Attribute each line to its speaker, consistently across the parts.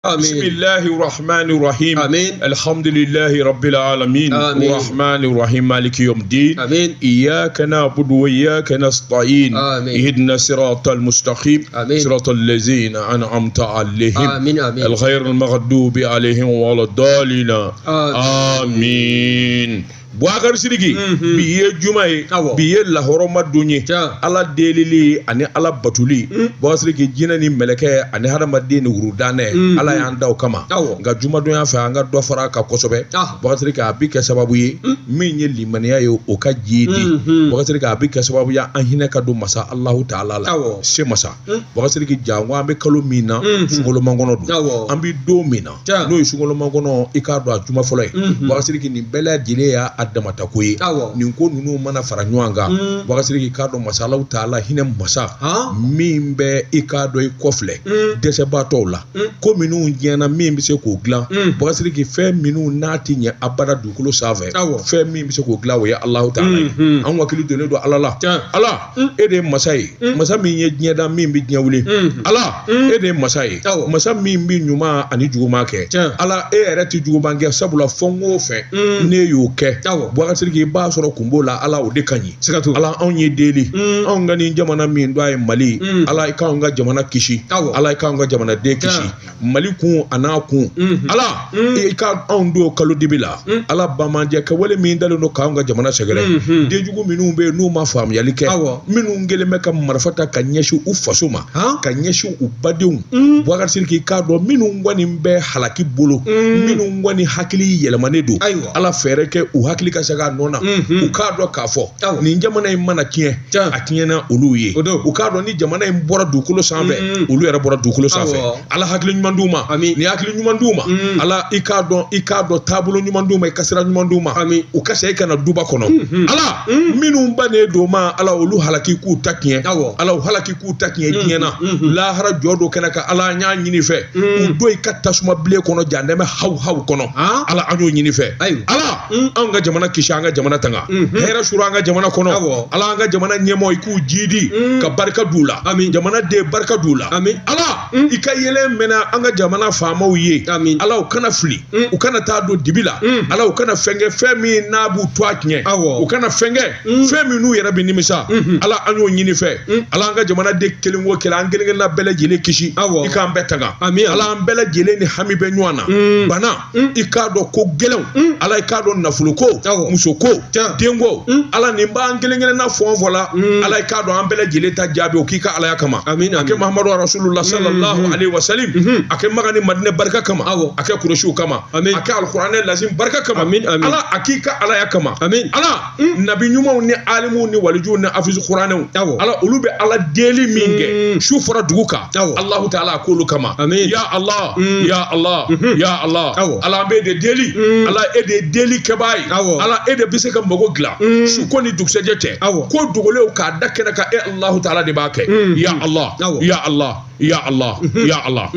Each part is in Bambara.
Speaker 1: آمين.
Speaker 2: بسم الله الرحمن الرحيم.
Speaker 1: آمين.
Speaker 2: الحمد لله رب العالمين.
Speaker 1: آمين.
Speaker 2: الرحمن الرحيم مالك يوم الدين.
Speaker 1: آمين.
Speaker 2: إياك نعبد وإياك نستعين.
Speaker 1: آمين.
Speaker 2: اهدنا الصراط المستقيم.
Speaker 1: آمين.
Speaker 2: صراط الذين أنعمت عليهم.
Speaker 1: آمين آمين.
Speaker 2: الغير المغضوب عليهم ولا الضالين.
Speaker 1: آمين.
Speaker 2: آمين. Boubacar Sidiki, bi ye juma ye,
Speaker 1: Awɔ.
Speaker 2: bi ye lahɔrɔma don ye,
Speaker 1: Tiɲɛ.
Speaker 2: Ala delili ani Ala batoli. Boubacar Sidiki, jinɛ ni mɛlɛkɛ ani hadamaden ni wurudanɛ, Ala y'an da o kama.
Speaker 1: Awɔ.
Speaker 2: Nka jumadonya fɛ, an ka dɔ fara a kan kosɛbɛ.
Speaker 1: Ah.
Speaker 2: Boubacar Sidiki, a bi kɛ sababu ye min ye limaniya ye, o ka jiidi. Boubacar Sidiki, a bi kɛ sababu ye an hinɛ ka don masa Alahu taala la.
Speaker 1: Awɔ.
Speaker 2: Se masa. Boubacar Sidiki, janko an bɛ kalo min na, sunkalomakɔnɔ don.
Speaker 1: Awɔ.
Speaker 2: An bi don min na,
Speaker 1: Tiɲɛ.
Speaker 2: n'o ye sunkalomakɔnɔ, i k'a dɔn a juma fɔlɔ ye. Boubacar Sidiki, nin bɛɛ lajɛlen y'a damata ko ye.
Speaker 1: Awɔ.
Speaker 2: Nin ko ninnu mana fara ɲɔgɔn kan, Boubacar Sidiki, k'a dɔn masa Alahu taala hinɛ masa
Speaker 1: Han?
Speaker 2: min bɛ i k'a dɔn i kɔfilɛ dɛsɛbaatɔw la, ko minnu diɲɛna min bɛ se k'o dilan. Boubacar Sidiki, fɛn minnu n'a ti ɲɛ abada dugukolo sanfɛ,
Speaker 1: Awɔ.
Speaker 2: fɛn min bɛ se k'o dilan, o ye Alahu taala ye. An hakili donnen don Ala la.
Speaker 1: Tiɲɛ.
Speaker 2: Ala, e de ye masa ye, masa min ye diɲɛ da, min bɛ diɲɛ wuli. Ala, e de ye masa ye,
Speaker 1: Awɔ.
Speaker 2: masa min bɛ ɲuman ani juguman kɛ.
Speaker 1: Tiɲɛ.
Speaker 2: Ala, e yɛrɛ tɛ juguman kɛ, sabula fɛn o fɛn ne y'o kɛ,
Speaker 1: Awɔ.
Speaker 2: Boubacar Sidiki, i b'a sɔrɔ kun b'o la. Ala, o de ka ɲi.
Speaker 1: Siga t'o la.
Speaker 2: Ala, anw ye deli, anw ka nin jamana min don a ye Mali, Ala, i k'anw ka jamana kisi.
Speaker 1: Awɔ.
Speaker 2: Ala, i k'anw ka jamanaden kisi, Mali kun a n'a kun. Ala, i ka anw don kalo dibi la. Ala, bamanjɛ kɛwale min dalen don k'anw ka jamana sɛgɛrɛ, denjugu minnu bɛ yen n'u ma faamuyali kɛ,
Speaker 1: Awɔ.
Speaker 2: minnu kɛlen bɛ ka marifa ta ka ɲɛsin u faso ma,
Speaker 1: Han?
Speaker 2: ka ɲɛsin u badenw. Boubacar Sidiki, i k'a dɔn minnu kɔni bɛ halaki bolo, minnu kɔni hakili yɛlɛmanen don,
Speaker 1: Ayiwa.
Speaker 2: Ala, fɛɛrɛ kɛ u hakili ka se k'a nɔ na, u k'a dɔn k'a fɔ
Speaker 1: Awɔ.
Speaker 2: nin jamana in mana tiɲɛ,
Speaker 1: Tiɲɛ.
Speaker 2: a tiɲɛna olu ye.
Speaker 1: O don.
Speaker 2: U k'a dɔn ni jamana in bɔra dugukolo sanfɛ, olu yɛrɛ bɔra dugukolo sanfɛ.
Speaker 1: Awɔ.
Speaker 2: Ala, hakili ɲuman d'u ma.
Speaker 1: Ami.
Speaker 2: Ni hakili ɲuman d'u ma, Ala, i k'a dɔn taabolo ɲuman d'u ma, i ka sira ɲuman d'u ma.
Speaker 1: Ami.
Speaker 2: U ka segin ka na duba kɔnɔ. Ala, minnu bannen don ma, Ala, olu halaki k'u ta tiɲɛ.
Speaker 1: Awɔ.
Speaker 2: Ala, u halaki k'u ta tiɲɛ diɲɛ na, lahara jɔ don kɛnɛ kan. Ala, an y'a ɲini fɛ, u don i ka tasuma bilen kɔnɔ, jandɛmɛ haw haw kɔnɔ.
Speaker 1: Han?
Speaker 2: Ala, an y'o ɲini fɛ.
Speaker 1: Ayiwa.
Speaker 2: Ala, anw ka jamana kisi, an ka jamana tanga, hɛrɛ sɔrɔ an ka jamana kɔnɔ.
Speaker 1: Awɔ.
Speaker 2: Ala, an ka jamana ɲɛmɔgɔ, i k'u jidi ka barika d'u la.
Speaker 1: Amin.
Speaker 2: Jamana den, barika d'u la.
Speaker 1: Amin.
Speaker 2: Ala, i ka yɛlɛ mɛnna an ka jamana faamaw ye.
Speaker 1: Amin.
Speaker 2: Ala, u kana fili, u kana taa don dibi la. Ala, u kana fɛn kɛ, fɛn min n'a b'u to a tiɲɛ.
Speaker 1: Awɔ.
Speaker 2: U kana fɛn kɛ, fɛn min n'u yɛrɛ bɛ nimisa. Ala, an y'o ɲini fɛ. Ala, an ka jamana den kelen o kelen, an kelen kelenna bɛɛ lajɛlen kisi.
Speaker 1: Awɔ.
Speaker 2: I k'an bɛɛ tanga.
Speaker 1: Amin, amin.
Speaker 2: Ala, an bɛɛ lajɛlen ni hami bɛ ɲɔgɔn na, bana, i k'a dɔn ko gɛlɛnw. Ala, i k'a dɔn nafolo ko,
Speaker 1: Awɔ.
Speaker 2: muso ko,
Speaker 1: Tiɲɛ.
Speaker 2: denko. Ala, nin b'an kelen kelenna fɔn fɔ la. Ala, i k'a dɔn an bɛɛ lajɛlen ta jaabi o k'i ka alaya kama.
Speaker 1: Amin,
Speaker 2: A kɛ
Speaker 1: amin.
Speaker 2: Mahamadu rasulullah sallallahu alaihi wasallam, a kɛ Maka ni Madinɛ barika kama.
Speaker 1: Awɔ.
Speaker 2: A kɛ Kuresiw kama.
Speaker 1: Amin.
Speaker 2: A kɛ alikuranɛ lazim barika kama.
Speaker 1: Amin, amin.
Speaker 2: Ala, a k'i ka alaya kama.
Speaker 1: Amin.
Speaker 2: Ala, nabi ɲumanw ni alimuw ni walijuw ni afizu kuranɛw,
Speaker 1: Awɔ.
Speaker 2: Ala, olu bɛ Ala deli min kɛ su fara dugu kan,
Speaker 1: Awɔ.
Speaker 2: Alahu taala, a k'olu kama.
Speaker 1: Amin.
Speaker 2: Ya Allah, ya Allah, ya Allah.
Speaker 1: Awɔ.
Speaker 2: Ala, an b'e de deli. Ala, e de ye deli kɛbaa ye.
Speaker 1: Awɔ.
Speaker 2: Ala, e de bɛ se ka mago dilan su ko ni dugusɛjɛ cɛ.
Speaker 1: Awɔ.
Speaker 2: Ko dogolenw k'a da kɛnɛ kan, e Alahu taala de b'a kɛ. Ya Allah,
Speaker 1: Awɔ.
Speaker 2: ya Allah, ya Allah, ya Allah.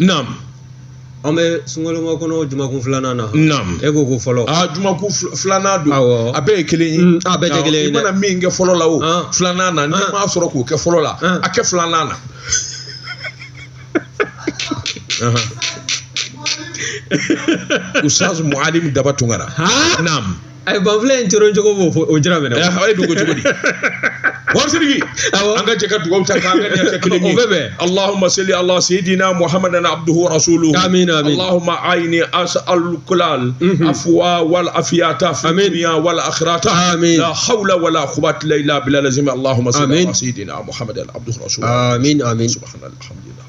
Speaker 2: Naam.
Speaker 1: An bɛ sunkalomakɔnɔ kɔnɔ jumakun filanan na.
Speaker 2: Naam.
Speaker 1: E ko ko fɔlɔ.
Speaker 2: Aa, jumakun filanan don.
Speaker 1: Awɔ.
Speaker 2: A bɛɛ ye kelen ye.
Speaker 1: A bɛɛ tɛ kelen ye
Speaker 2: I
Speaker 1: dɛ.
Speaker 2: mana min kɛ fɔlɔ la o,
Speaker 1: Ah.
Speaker 2: filanan na, n'i
Speaker 1: Ah.
Speaker 2: m'a sɔrɔ k'o kɛ fɔlɔ la,
Speaker 1: Ah.
Speaker 2: a kɛ filanan na. Ahan. Ustaz Mualim Daba Tunkara.
Speaker 1: Han?
Speaker 2: Naam.
Speaker 1: Ayi, banfula in coron cogo b'o o jira minɛ.
Speaker 2: A ye dogo cogo di? Boubacar Sidiki,
Speaker 1: Awɔ.
Speaker 2: an ka jɛ ka dugawu ta k'an ka ɲɛ kɛ kelen ye.
Speaker 1: O bɛ bɛn.
Speaker 2: Allahumma salli ala sayyidina Muhammadan abduhu wa rasuluhu.
Speaker 1: Amin, amin.
Speaker 2: Allahumma aini as'al kulal afwa wal afiyata fi
Speaker 1: Amin.
Speaker 2: dunya wal akhirata.
Speaker 1: Amin.
Speaker 2: La hawla wala quwwata illa billah lazim. Allahumma salli
Speaker 1: Amin.
Speaker 2: ala sayyidina Muhammadan abduhu wa rasuluhu.
Speaker 1: Amin amin.
Speaker 2: Subhanallah, alhamdulillah.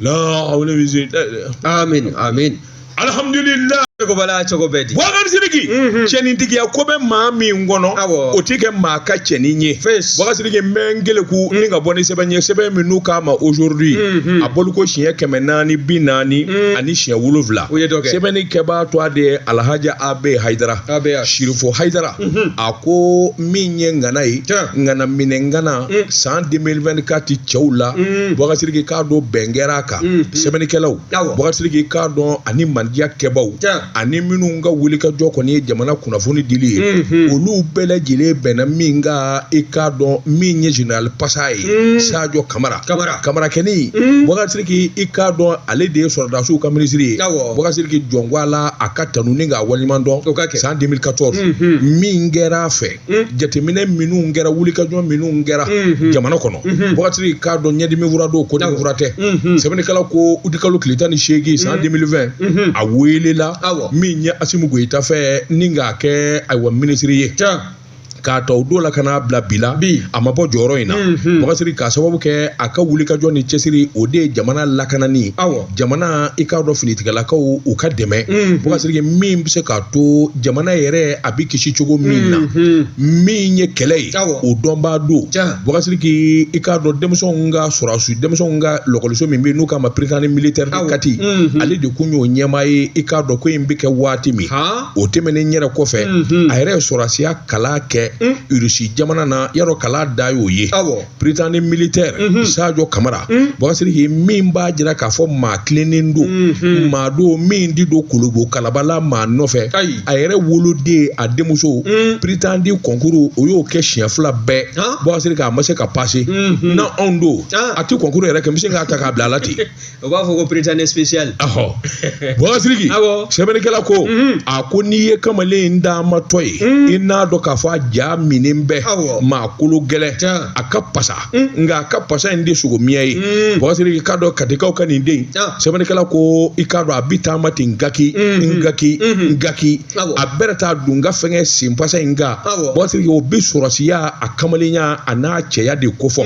Speaker 2: La hawla wala
Speaker 1: Amin amin.
Speaker 2: Alhamdulillah.
Speaker 1: Cogo bala cogo bɛɛ di.
Speaker 2: Boubacar Sidiki, cɛnintigiya ko bɛ maa min kɔnɔ,
Speaker 1: Awɔ.
Speaker 2: o ti kɛ maa ka cɛnin ye.
Speaker 1: Face.
Speaker 2: Boubacar Sidiki, n bɛ n keleku ni ka bɔ ni sɛbɛn ye, sɛbɛn min n'u k'a ma aujourd'hui, a bɔliko siɲɛ 447.
Speaker 1: U ye dɔ kɛ.
Speaker 2: Sɛbɛnni kɛbaa tɔgɔ de ye Alhaji Abe Hayidara.
Speaker 1: Abe ya.
Speaker 2: Sirifo Hayidara. A ko min ye ŋana ye,
Speaker 1: Tiɲɛ.
Speaker 2: ŋana minɛ ŋana san 2024 cɛw la. Boubacar Sidiki, k'a dɔn bɛn kɛra a kan sɛbɛnnikɛlaw.
Speaker 1: Awɔ.
Speaker 2: Boubacar Sidiki, k'a dɔn ani mandiya kɛbaw.
Speaker 1: Tiɲɛ.
Speaker 2: Ani minnu ka wulikajɔ kɔni ye jamana kunnafoni dili ye, olu bɛɛ lajɛlen bɛnna min kan, i k'a dɔn min ye général pasa ye, Sadio Kamara. Kamara kɛni, Boubacar Sidiki, i k'a dɔn ale de ye sɔrɔdasiw ka minisiri ye. Boubacar Sidiki, jɔn ko a la, a ka tanu ni k'a waleɲuman dɔn. San 2014, min kɛra a fɛ, jateminɛ minnu kɛra, wulikajɔ minnu kɛra jamana kɔnɔ, Boubacar Sidiki, k'a dɔn ɲɛdimi fura don, kɔdimi fura tɛ. Sɛbɛnnikɛla ko utikalo tile 18 san 2020, a welela min ye Assimi Goïta fɛ ni k'a kɛ ayiwa minisiri ye. K'a ta o don la ka n'a bila bi la, a ma bɔ jɔyɔrɔ in na. Boubacar Sidiki, k'a sababu kɛ a ka wulikajɔ ni cɛsiri, o de ye jamana lakanani, jamana, i k'a dɔn finitigilakaw u ka dɛmɛ, Boubacar Sidiki, min bɛ se k'a to jamana yɛrɛ a bɛ kisi cogo min na, min ye kɛlɛ ye, o dɔnbaa don. Boubacar Sidiki, i k'a dɔn denmisɛnw ka sɔrɔdasi, denmisɛnw ka lɔkɔliso min bɛ yen n'u k'a ma Prytanée militaire de Kati, ale de kun y'o ɲɛmaa ye. I k'a dɔn ko in bɛ kɛ waati min, o tɛmɛnen yɛrɛ kɔfɛ, a yɛrɛ ye sɔrɔdasiya kalan kɛ Irisi jamana na. Yarɔ, kalan da y'o ye. Prytanée militaire, Sadio Kamara, Boubacar Sidiki, min b'a jira k'a fɔ maa tilennen don, maa don min ti don kolobo kalabala maa nɔfɛ. A yɛrɛ woloden, a denmuso, Prytanée concours, o y'o kɛ siɲɛ fila bɛɛ. Boubacar Sidiki, a ma se ka passer. Na anw don, a ti concours yɛrɛ kɛ, n bɛ se k'a ta k'a bila a la ten.
Speaker 1: O b'a fɔ ko Prytanée spécial.
Speaker 2: Ɔhɔ, Boubacar Sidiki, sɛbɛnnikɛla ko, a ko n'i ye kamalen in taamatɔ ye, i n'a dɔn k'a fɔ a ja minen bɛɛ, maa kolo gɛlɛn, a ka pasa, nka a ka pasa in de sogo miya ye. Boubacar Sidiki, k'a dɔn Katikaw ka nin den, sɛbɛnnikɛla ko i k'a dɔn a bi taama ten, gaki ngaki ngaki, a bɛrɛ t'a dun ka fɛngɛ sen pasa in kan. Boubacar Sidiki, o bi sɔrɔsiya, a kamalenya a n'a cɛya de kofɔ.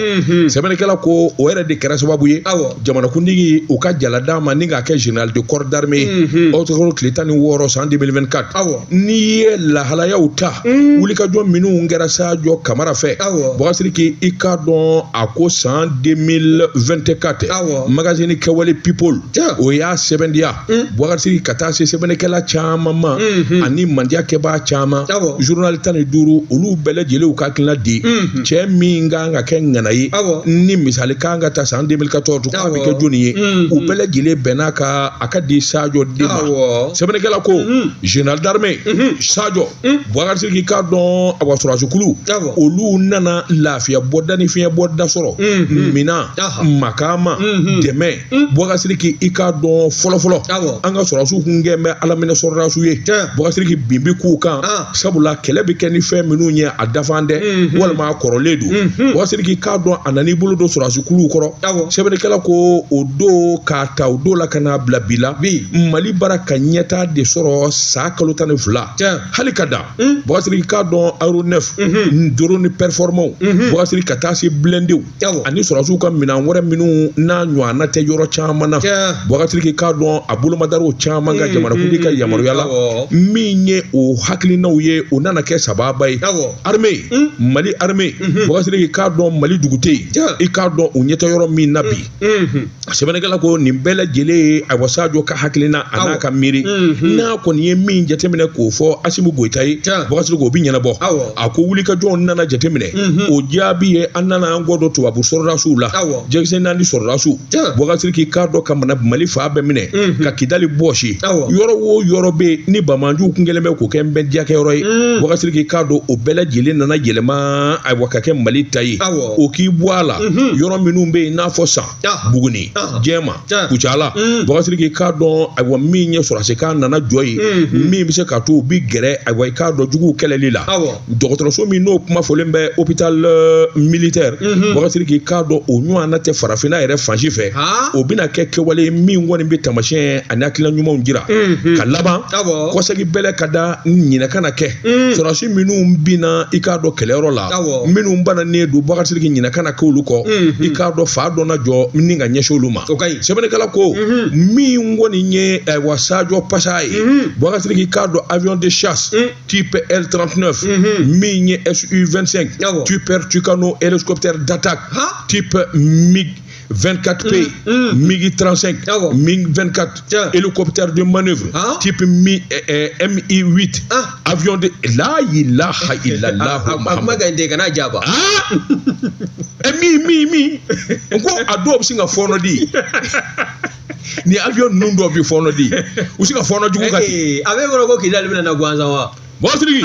Speaker 2: Sɛbɛnnikɛla ko o yɛrɛ de kɛra sababu ye jamanakuntigi u ka jala d'a ma ni k'a kɛ général de corps d'armée octobre tile 16 san 2024. N'i ye lahalayaw ta, wulikajɔ minnu kɛra Sadio Kamara fɛ, Boubacar Sidiki, i k'a dɔn a ko san 2024, magazine Kɛwale People, o y'a sɛbɛndiya, Boubacar Sidiki, ka taa se sɛbɛnnikɛla caman ma ani mandiya kɛbaa caman, journal 15, olu bɛɛ lajɛlen ka hakilina di cɛ min kan ka kɛ ŋana ye, ni misali kan ka ta san 2014, k'a bɛ kɛ jɔnni ye? U bɛɛ lajɛlen bɛn'a ka a ka di Sadio de ma. Sɛbɛnnikɛla ko général d'armée Sadio, Boubacar Sidiki, k'a dɔn awa sɔrɔdasikulu, olu nana lafiya bɔda ni fiɲɛ bɔda sɔrɔ, minan, makama, dɛmɛ. Boubacar Sidiki, i k'a dɔn fɔlɔfɔlɔ, an ka sɔrɔdasiw kun kɛ bɛ alaminɛ sɔrɔdasiw ye. Boubacar Sidiki, bin bi k'u kan, sabula kɛlɛ bɛ kɛ ni fɛn minnu ye, a dafan tɛ walima a kɔrɔlen don. Boubacar Sidiki, k'a dɔn a nan'i bolo don sɔrɔdasikuluw kɔrɔ. Sɛbɛnnikɛla ko o don, k'a ta o don la ka n'a bila bi la, Mali bara ka ɲɛtaa de sɔrɔ san kalo 12 hali ka dan. Boubacar Sidiki, k'a dɔn aéronef, drone performant, Boubacar Sidiki, ka taa se blindéw ani sɔrɔdasiw ka minɛn wɛrɛ minnu n'a ɲɔgɔnna tɛ yɔrɔ caman na, Boubacar Sidiki, k'a dɔn a bolomadaraw caman ka jamanakuntigi ka yamaruya la, min ye o hakilinaw ye, o nana kɛ sababa ye. Armée, Mali armée, Boubacar Sidiki, k'a dɔn Mali dugu tɛ yen, i k'a dɔn u ɲɛ tɛ yɔrɔ min na bi. Sɛbɛnnikɛla ko nin bɛɛ lajɛlen ye ayiwa Sadio ka hakilina a n'a ka miiri. N'a kɔni ye min jateminɛ k'o fɔ Assimi Goïta ye, Boubacar Sidiki, o bi ɲɛnabɔ. A ko wulikajɔw nana jateminɛ, o jaabi ye an nana an kɔ don tubabu sɔrɔdasiw la, jɛkisɛ naani sɔrɔdasiw, Boubacar Sidiki, k'a dɔn ka mana Mali fan bɛɛ minɛ, ka Kidali bɔsi, yɔrɔ o yɔrɔ bɛ yen ni bamanjuw kun kɛlen bɛ k'o kɛ n bɛ diyakɛyɔrɔ ye, Boubacar Sidiki, k'a dɔn o bɛɛ lajɛlen nana yɛlɛma ayiwa ka kɛ Mali ta ye. O k'i bɔ a la, yɔrɔ minnu bɛ yen n'a fɔ san Buguni, Jɛma, Kucala, Boubacar Sidiki, k'a dɔn ayiwa min ye sɔrɔdasikan nana jɔ ye, min bɛ se k'a to u bi gɛrɛ ayiwa i k'a dɔn juguw kɛlɛli la. Dɔgɔtɔrɔso min n'o kuma fɔlen bɛ hôpital militaire, Boubacar Sidiki, k'a dɔn o ɲɔgɔnna tɛ farafinna yɛrɛ fan si fɛ. O bɛna kɛ kɛwale ye min kɔni bɛ taamasiyɛn ani hakilina ɲumanw jira. Ka laban, kɔsegi bɛlɛ ka da ɲinɛ kana kɛ sɔrɔdasi minnu binna, i k'a dɔn kɛlɛyɔrɔ la, minnu bananen don, Boubacar Sidiki, ɲinɛ kana kɛ olu kɔ, i k'a dɔn fa dɔ na jɔ ni ka ɲɛsin olu ma. Sɛbɛnnikɛla ko min kɔni ye ayiwa Sadio Pasa ye, Boubacar Sidiki, k'a dɔn avion de chasse type L39, min ye SU-25 Super Tucano, hélicoptère d'attaque type MiG 24P, MiG 35, MiG 24, hélicoptère de manœuvre type Mi, Mi-8, avion de La ilaha illallah Muhammad. Ah, mi mi mi n ko a dɔw bɛ sin ka fɔɔnɔ di. Ni avion ninnu dɔw bɛ fɔɔnɔ di, u se ka fɔɔnɔ jugu ka ten.
Speaker 1: A bɛ kɔrɔ ko Kidali bɛna na gansan wa?
Speaker 2: Bɔsiriki,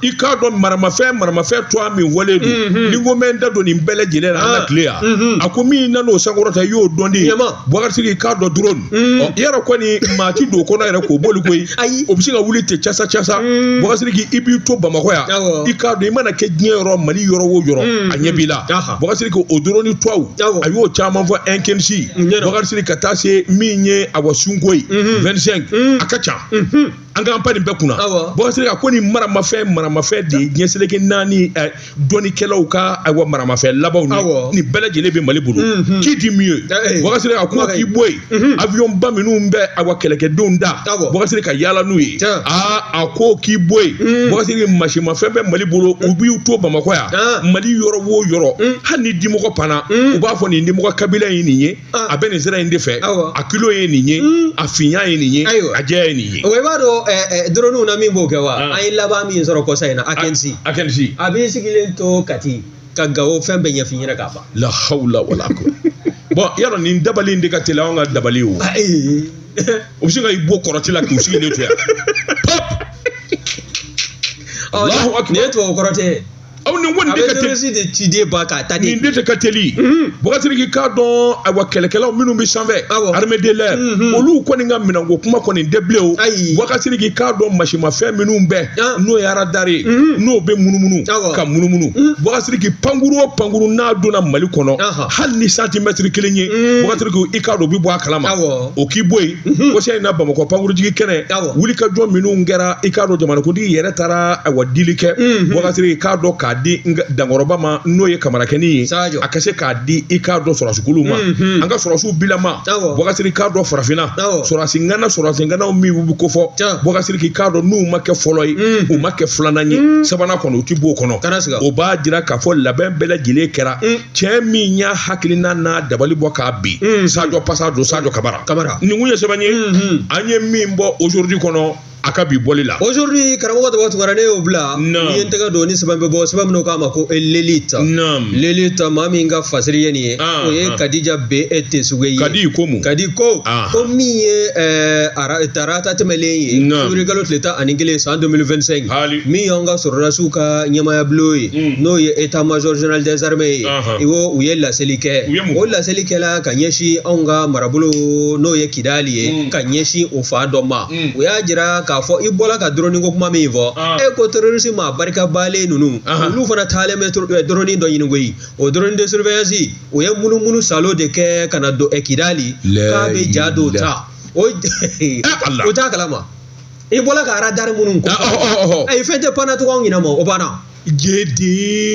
Speaker 2: i k'a dɔn maramafɛn tɔgɔ min fɔlen don, ni n ko n bɛ n da don nin bɛɛ lajɛlen na, an ka tile yan, a ko min nan'o sankɔrɔta, i y'o dɔn de. Bɔsiriki, i k'a dɔn drone, ɔ yɛrɛ kɔni maa ti don o kɔnɔ yɛrɛ k'o boli koyi, o bɛ se ka wuli ten casa casa. Bɔsiriki, i b'i to Bamakɔ yan, i k'a dɔn i mana kɛ diɲɛ yɔrɔ, Mali yɔrɔ o yɔrɔ, a ɲɛ b'i la. Bɔsiriki, o drone tɔw, a y'o caman fɔ Inkensi. Bɔsiriki, ka taa se min ye awa Sunkoyi 25, a ka ca. An k'an pan nin bɛɛ kunna. Bɔsiriki, a ko nin maramafɛn de ye diɲɛ seleke naani dɔnnikɛlaw ka ayiwa maramafɛn labanw ye, nin bɛɛ lajɛlen bɛ Mali bolo. Qui dit mieux? Bɔsiriki, a ko k'i bɔ yen, avion ba minnu bɛ ayiwa kɛlɛkɛdenw da, Bɔsiriki, ka yaala n'u ye, aa a ko k'i bɔ yen. Bɔsiriki, masimafɛn bɛ Mali bolo, u b'i to Bamakɔ yan, Mali yɔrɔ o yɔrɔ, hali ni dimɔgɔ panna, u b'a fɔ nin dimɔgɔ kabila ye nin ye, a bɛ nin sira in de fɛ, a kilo ye nin ye, a finya ye nin ye, a jɛya ye nin ye.
Speaker 1: O i b'a dɔn drone na min b'o kɛ wa, an ye laban min sɔrɔ kɔsa in na, Akensi.
Speaker 2: Akensi.
Speaker 1: A b'i sigilen to Kati ka Gawo fɛn bɛɛ ɲɛf'i ɲɛna k'a ban.
Speaker 2: La hawla wala quwwata. Bon, yarɔ nin dabali in de ka teli anw ka dabali o. O bɛ se ka i bɔ kɔrɔti la k'u sigilen to yan. Pop. Allahu akbar.
Speaker 1: Nin ye tubabu kɔrɔtɛ ye.
Speaker 2: Aw nin ko nin de ka
Speaker 1: teli de ciden ba k'a ta de.
Speaker 2: Nin de ka teli. Bɔsiriki, k'a dɔn ayiwa kɛlɛkɛlaw minnu bɛ sanfɛ, armée de l'air, olu kɔni ka minɛnko kuma kɔni tɛ bilen o. Bɔsiriki, k'a dɔn masimafɛn minnu bɛ, n'o ye radar ye, n'o bɛ munumunu ka munumunu. Bɔsiriki, pankuru o pankuru n'a donna Mali kɔnɔ, hali ni santimɛtiri kelen ye, Bɔsiriki, i k'a dɔn u bɛ bɔ a kalama. O k'i bɔ yen, kɔsa in na Bamakɔ pankurujigi kɛnɛ, wulikajɔ minnu kɛra, i k'a dɔn jamanakuntigi yɛrɛ taara ayiwa dili kɛ. Bɔsiriki, k'a dɔn k'a di dankɔrɔba ma, n'o ye Kamarakɛni ye, a ka se k'a di i k'a dɔn sɔrɔdasikuluw ma, an ka sɔrɔdasiw bilama. Bɔsiriki, k'a dɔn farafinna sɔrɔdasi ŋanaw min bɛ kofɔ, Bɔsiriki, k'a dɔn n'u ma kɛ fɔlɔ ye, u ma kɛ filanan ye, sabanan kɔnɔ u ti b'o kɔnɔ. O b'a jira k'a fɔ labɛn bɛɛ lajɛlen kɛra. Cɛ min y'a hakilina n'a dabali bɔ k'a bin, Sadio Pasa don, Sadio Kamara. Nin kun ye sɛbɛn ye an ye min bɔ aujourd'hui kɔnɔ, a ka bi bɔli la.
Speaker 1: Aujourd'hui, karamɔgɔ Daba Tunkara, ne y'o bila. N'i ye n tɛgɛ don ni sɛbɛn bɛ bɔ, sɛbɛn minnu k'a ma ko l'élite. L'élite, maa min ka fasiri ye nin ye, o ye Kadija B e Tesuge ye.
Speaker 2: Kadi ko mun?
Speaker 1: Kadi ko ko min ye tarata tɛmɛlen ye, février kalo tile 11 san 2025, min y'an ka sɔrɔdasiw ka ɲɛmaaya bulon ye, n'o ye état major général des armées ye, i ko u ye laseli kɛ. O laseli kɛla ka ɲɛsin anw ka marabolo, n'o ye Kidali ye, ka ɲɛsin o fan dɔ ma. U y'a jira k'a fɔ i bɔla ka drone ko kuma min fɔ, e ko terroriste maa barika balen ninnu, olu fana taalen bɛ drone dɔ ɲini koyi. O drone de surveillance, o ye munumunu salo de kɛ ka na don Kidali, k'a bɛ ja dɔw ta. O o t'a kalama. I bɔla ka radar minnu ko, ayi, fɛn tɛ panna tugun anw ɲinɛ ma, o banna.
Speaker 2: Jedi.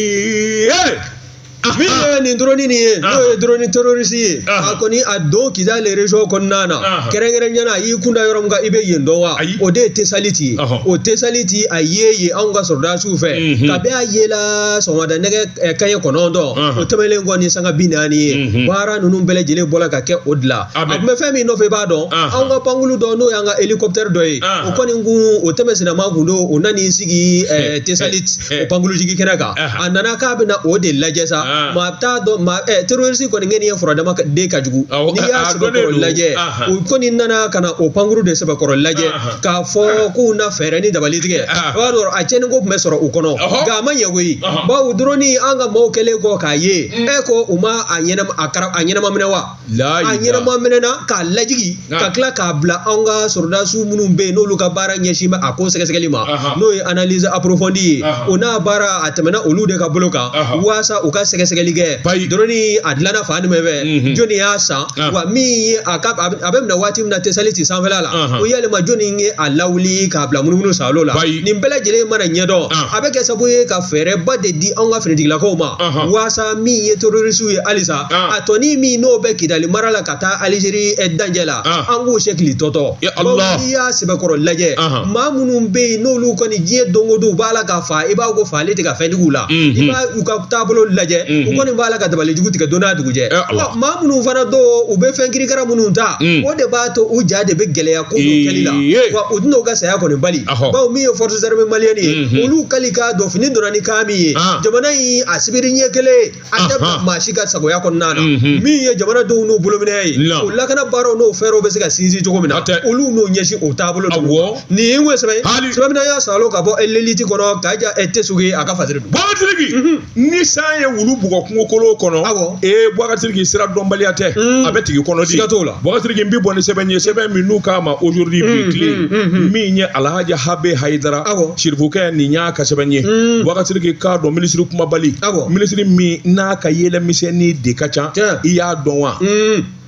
Speaker 1: Min ye nin drone nin ye, n'o ye drone terroriste ye, a kɔni a don Kidali région kɔnɔna na, kɛrɛnkɛrɛnnenya la, a y'i kunda yɔrɔ min kan, i bɛ yen dɔn wa? O de ye Tesaliti ye. O Tesaliti, a ye yen anw ka sɔrɔdasiw fɛ, kabi a yela sɔgɔmada nɛgɛ kanɲɛ 9, o tɛmɛnen kɔ ni sanga 40 ye, baara ninnu bɛɛ lajɛlen bɔra ka kɛ o de la. A tun bɛ fɛn min nɔfɛ, i b'a dɔn, anw ka pankulu dɔ, n'o y'an ka hélicoptère dɔ ye, o kɔni kun o tɛmɛ sinama kun don, o nan'i sigi Tesaliti o pankurujigi kɛnɛ kan. A nana k'a bɛna o de lajɛ sa. Maa t'a dɔn, maa terroriste kɔni ŋɛni ye furadama den ka jugu. N'i y'a sɛbɛkɔrɔ lajɛ, u kɔni nana ka na o pankuru de sɛbɛkɔrɔ lajɛ k'a fɔ k'u na fɛɛrɛ ni dabali tigɛ. O b'a sɔrɔ a tiɲɛni ko tun bɛ sɔrɔ u kɔnɔ, nka a ma ɲɛ koyi, bawo drone an ka maaw kɛlen kɔ k'a ye, e ko u ma a ɲɛnama minɛ wa? A ɲɛnama minɛna k'a lajigi ka tila k'a bila anw ka sɔrɔdasiw minnu bɛ yen, n'olu ka baara ɲɛsin bɛ a ko sɛgɛsɛgɛli ma, n'o ye analyse approfondie ye, o n'a baara a tɛmɛna olu de ka bolo kan waasa u ka sɛgɛsɛgɛli kɛ. Drone a dilanna fan jumɛn fɛ, jɔnni y'a san, wa min ye a ka a bɛ minɛ waati min na Tesaliti sanfɛla la, o yalima jɔnni ye a lawuli k'a bila munumunu salo la? Nin bɛɛ lajɛlen mana ɲɛdɔn, a bɛ kɛ sababu ye ka fɛɛrɛba de di anw ka finitigilakaw ma, waasa min ye terroriste ye halisa, a tɔni min n'o bɛ Kidali mara la ka taa Algérie dancɛ la, an k'u se k'i tɔtɔ. N'i y'a sɛbɛkɔrɔ lajɛ, maa minnu bɛ yen n'olu kɔni diɲɛ don o don u b'a la ka fa, i b'a ko faali tɛ ka fɛn jugu la, i b'a u ka taabolo lajɛ. U kɔni b'a la ka dabali jugu tigɛ don n'a dugujɛ. Maa minnu fana don, u bɛ fɛn kirikara minnu ta, o de b'a to u ja de bɛ gɛlɛya ko dɔ kɛli la, wa u tɛna u ka saya kɔni bali, bawo min ye forces armées maliennes ye, olu kali k'a dɔn fini donna ni kan min ye, jamana in a sibiri ɲɛ kelen a tɛ bila maa si ka sagoya kɔnɔna na. Min ye jamanadenw n'u bolominɛ ye, o lakana baaraw n'o fɛɛrɛw bɛ se ka sinsin cogo min na, olu n'o ɲɛsin o taabolo ninnu. Nin ye sɛbɛn sɛbɛn min y'a salo ka bɔ L'Élite kɔnɔ k'a ja Tesuge a ka fasiri don.
Speaker 2: Boubacar Sidiki, ni san ye wulu bugɔ kungokolon kɔnɔ, ee Boubacar Sidiki, sira dɔnbaliya tɛ, a bɛ tigi kɔnɔ di.
Speaker 1: Siga t'o la.
Speaker 2: Boubacar Sidiki, n bɛ bɔ ni sɛbɛn ye, sɛbɛn min n'u k'a ma Aujourd'hui bi tile, min ye Alhaji Habe Hayidara Sirifukɛ, nin y'a ka sɛbɛn ye. Boubacar Sidiki, k'a dɔn minisiri kumabali, minisiri min n'a ka yɛlɛmisɛnnin de ka ca, i y'a dɔn wa?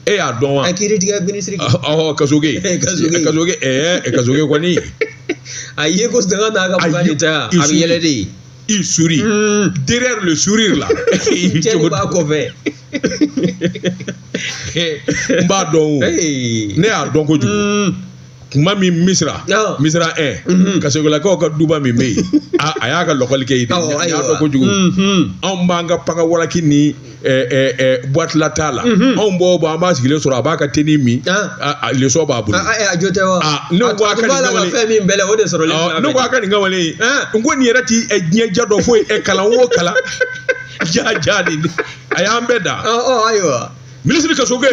Speaker 2: E y'a dɔn wa?
Speaker 1: A kiiritigɛ minisiri.
Speaker 2: Ɔhɔ, Kasoge.
Speaker 1: Kasoge.
Speaker 2: Kasoge, ɛɛ Kasoge kɔni.
Speaker 1: A ye ko sanga n'a ka fuga de ta, a bɛ yɛlɛ de.
Speaker 2: Il sourit. Derrière le sourire là.
Speaker 1: Cɛ b'a kɔfɛ.
Speaker 2: N b'a dɔn o. Ne y'a dɔn kojugu. Kuma min Misira, Misira 1, Kasogolakaw ka duba min bɛ yen, a y'a ka lɔkɔli kɛ yen de. N y'a dɔn kojugu. Anw b'an ka panga walaki ni boîte la t'a la. Anw b'o bɔ, an b'a sigilen sɔrɔ, a b'a ka teni min, leçon b'a bolo.
Speaker 1: A jo tɛ wa?
Speaker 2: Ne ko a ka nin kamalen.
Speaker 1: Fɛn min bɛlɛ o de sɔrɔlen.
Speaker 2: Ne ko a ka nin kamalen. N ko nin yɛrɛ ti diɲɛ ja dɔ foyi kalan o kalan. Ja ja de. A y'an bɛɛ da.
Speaker 1: Ayiwa.
Speaker 2: Minisiri Kasoge,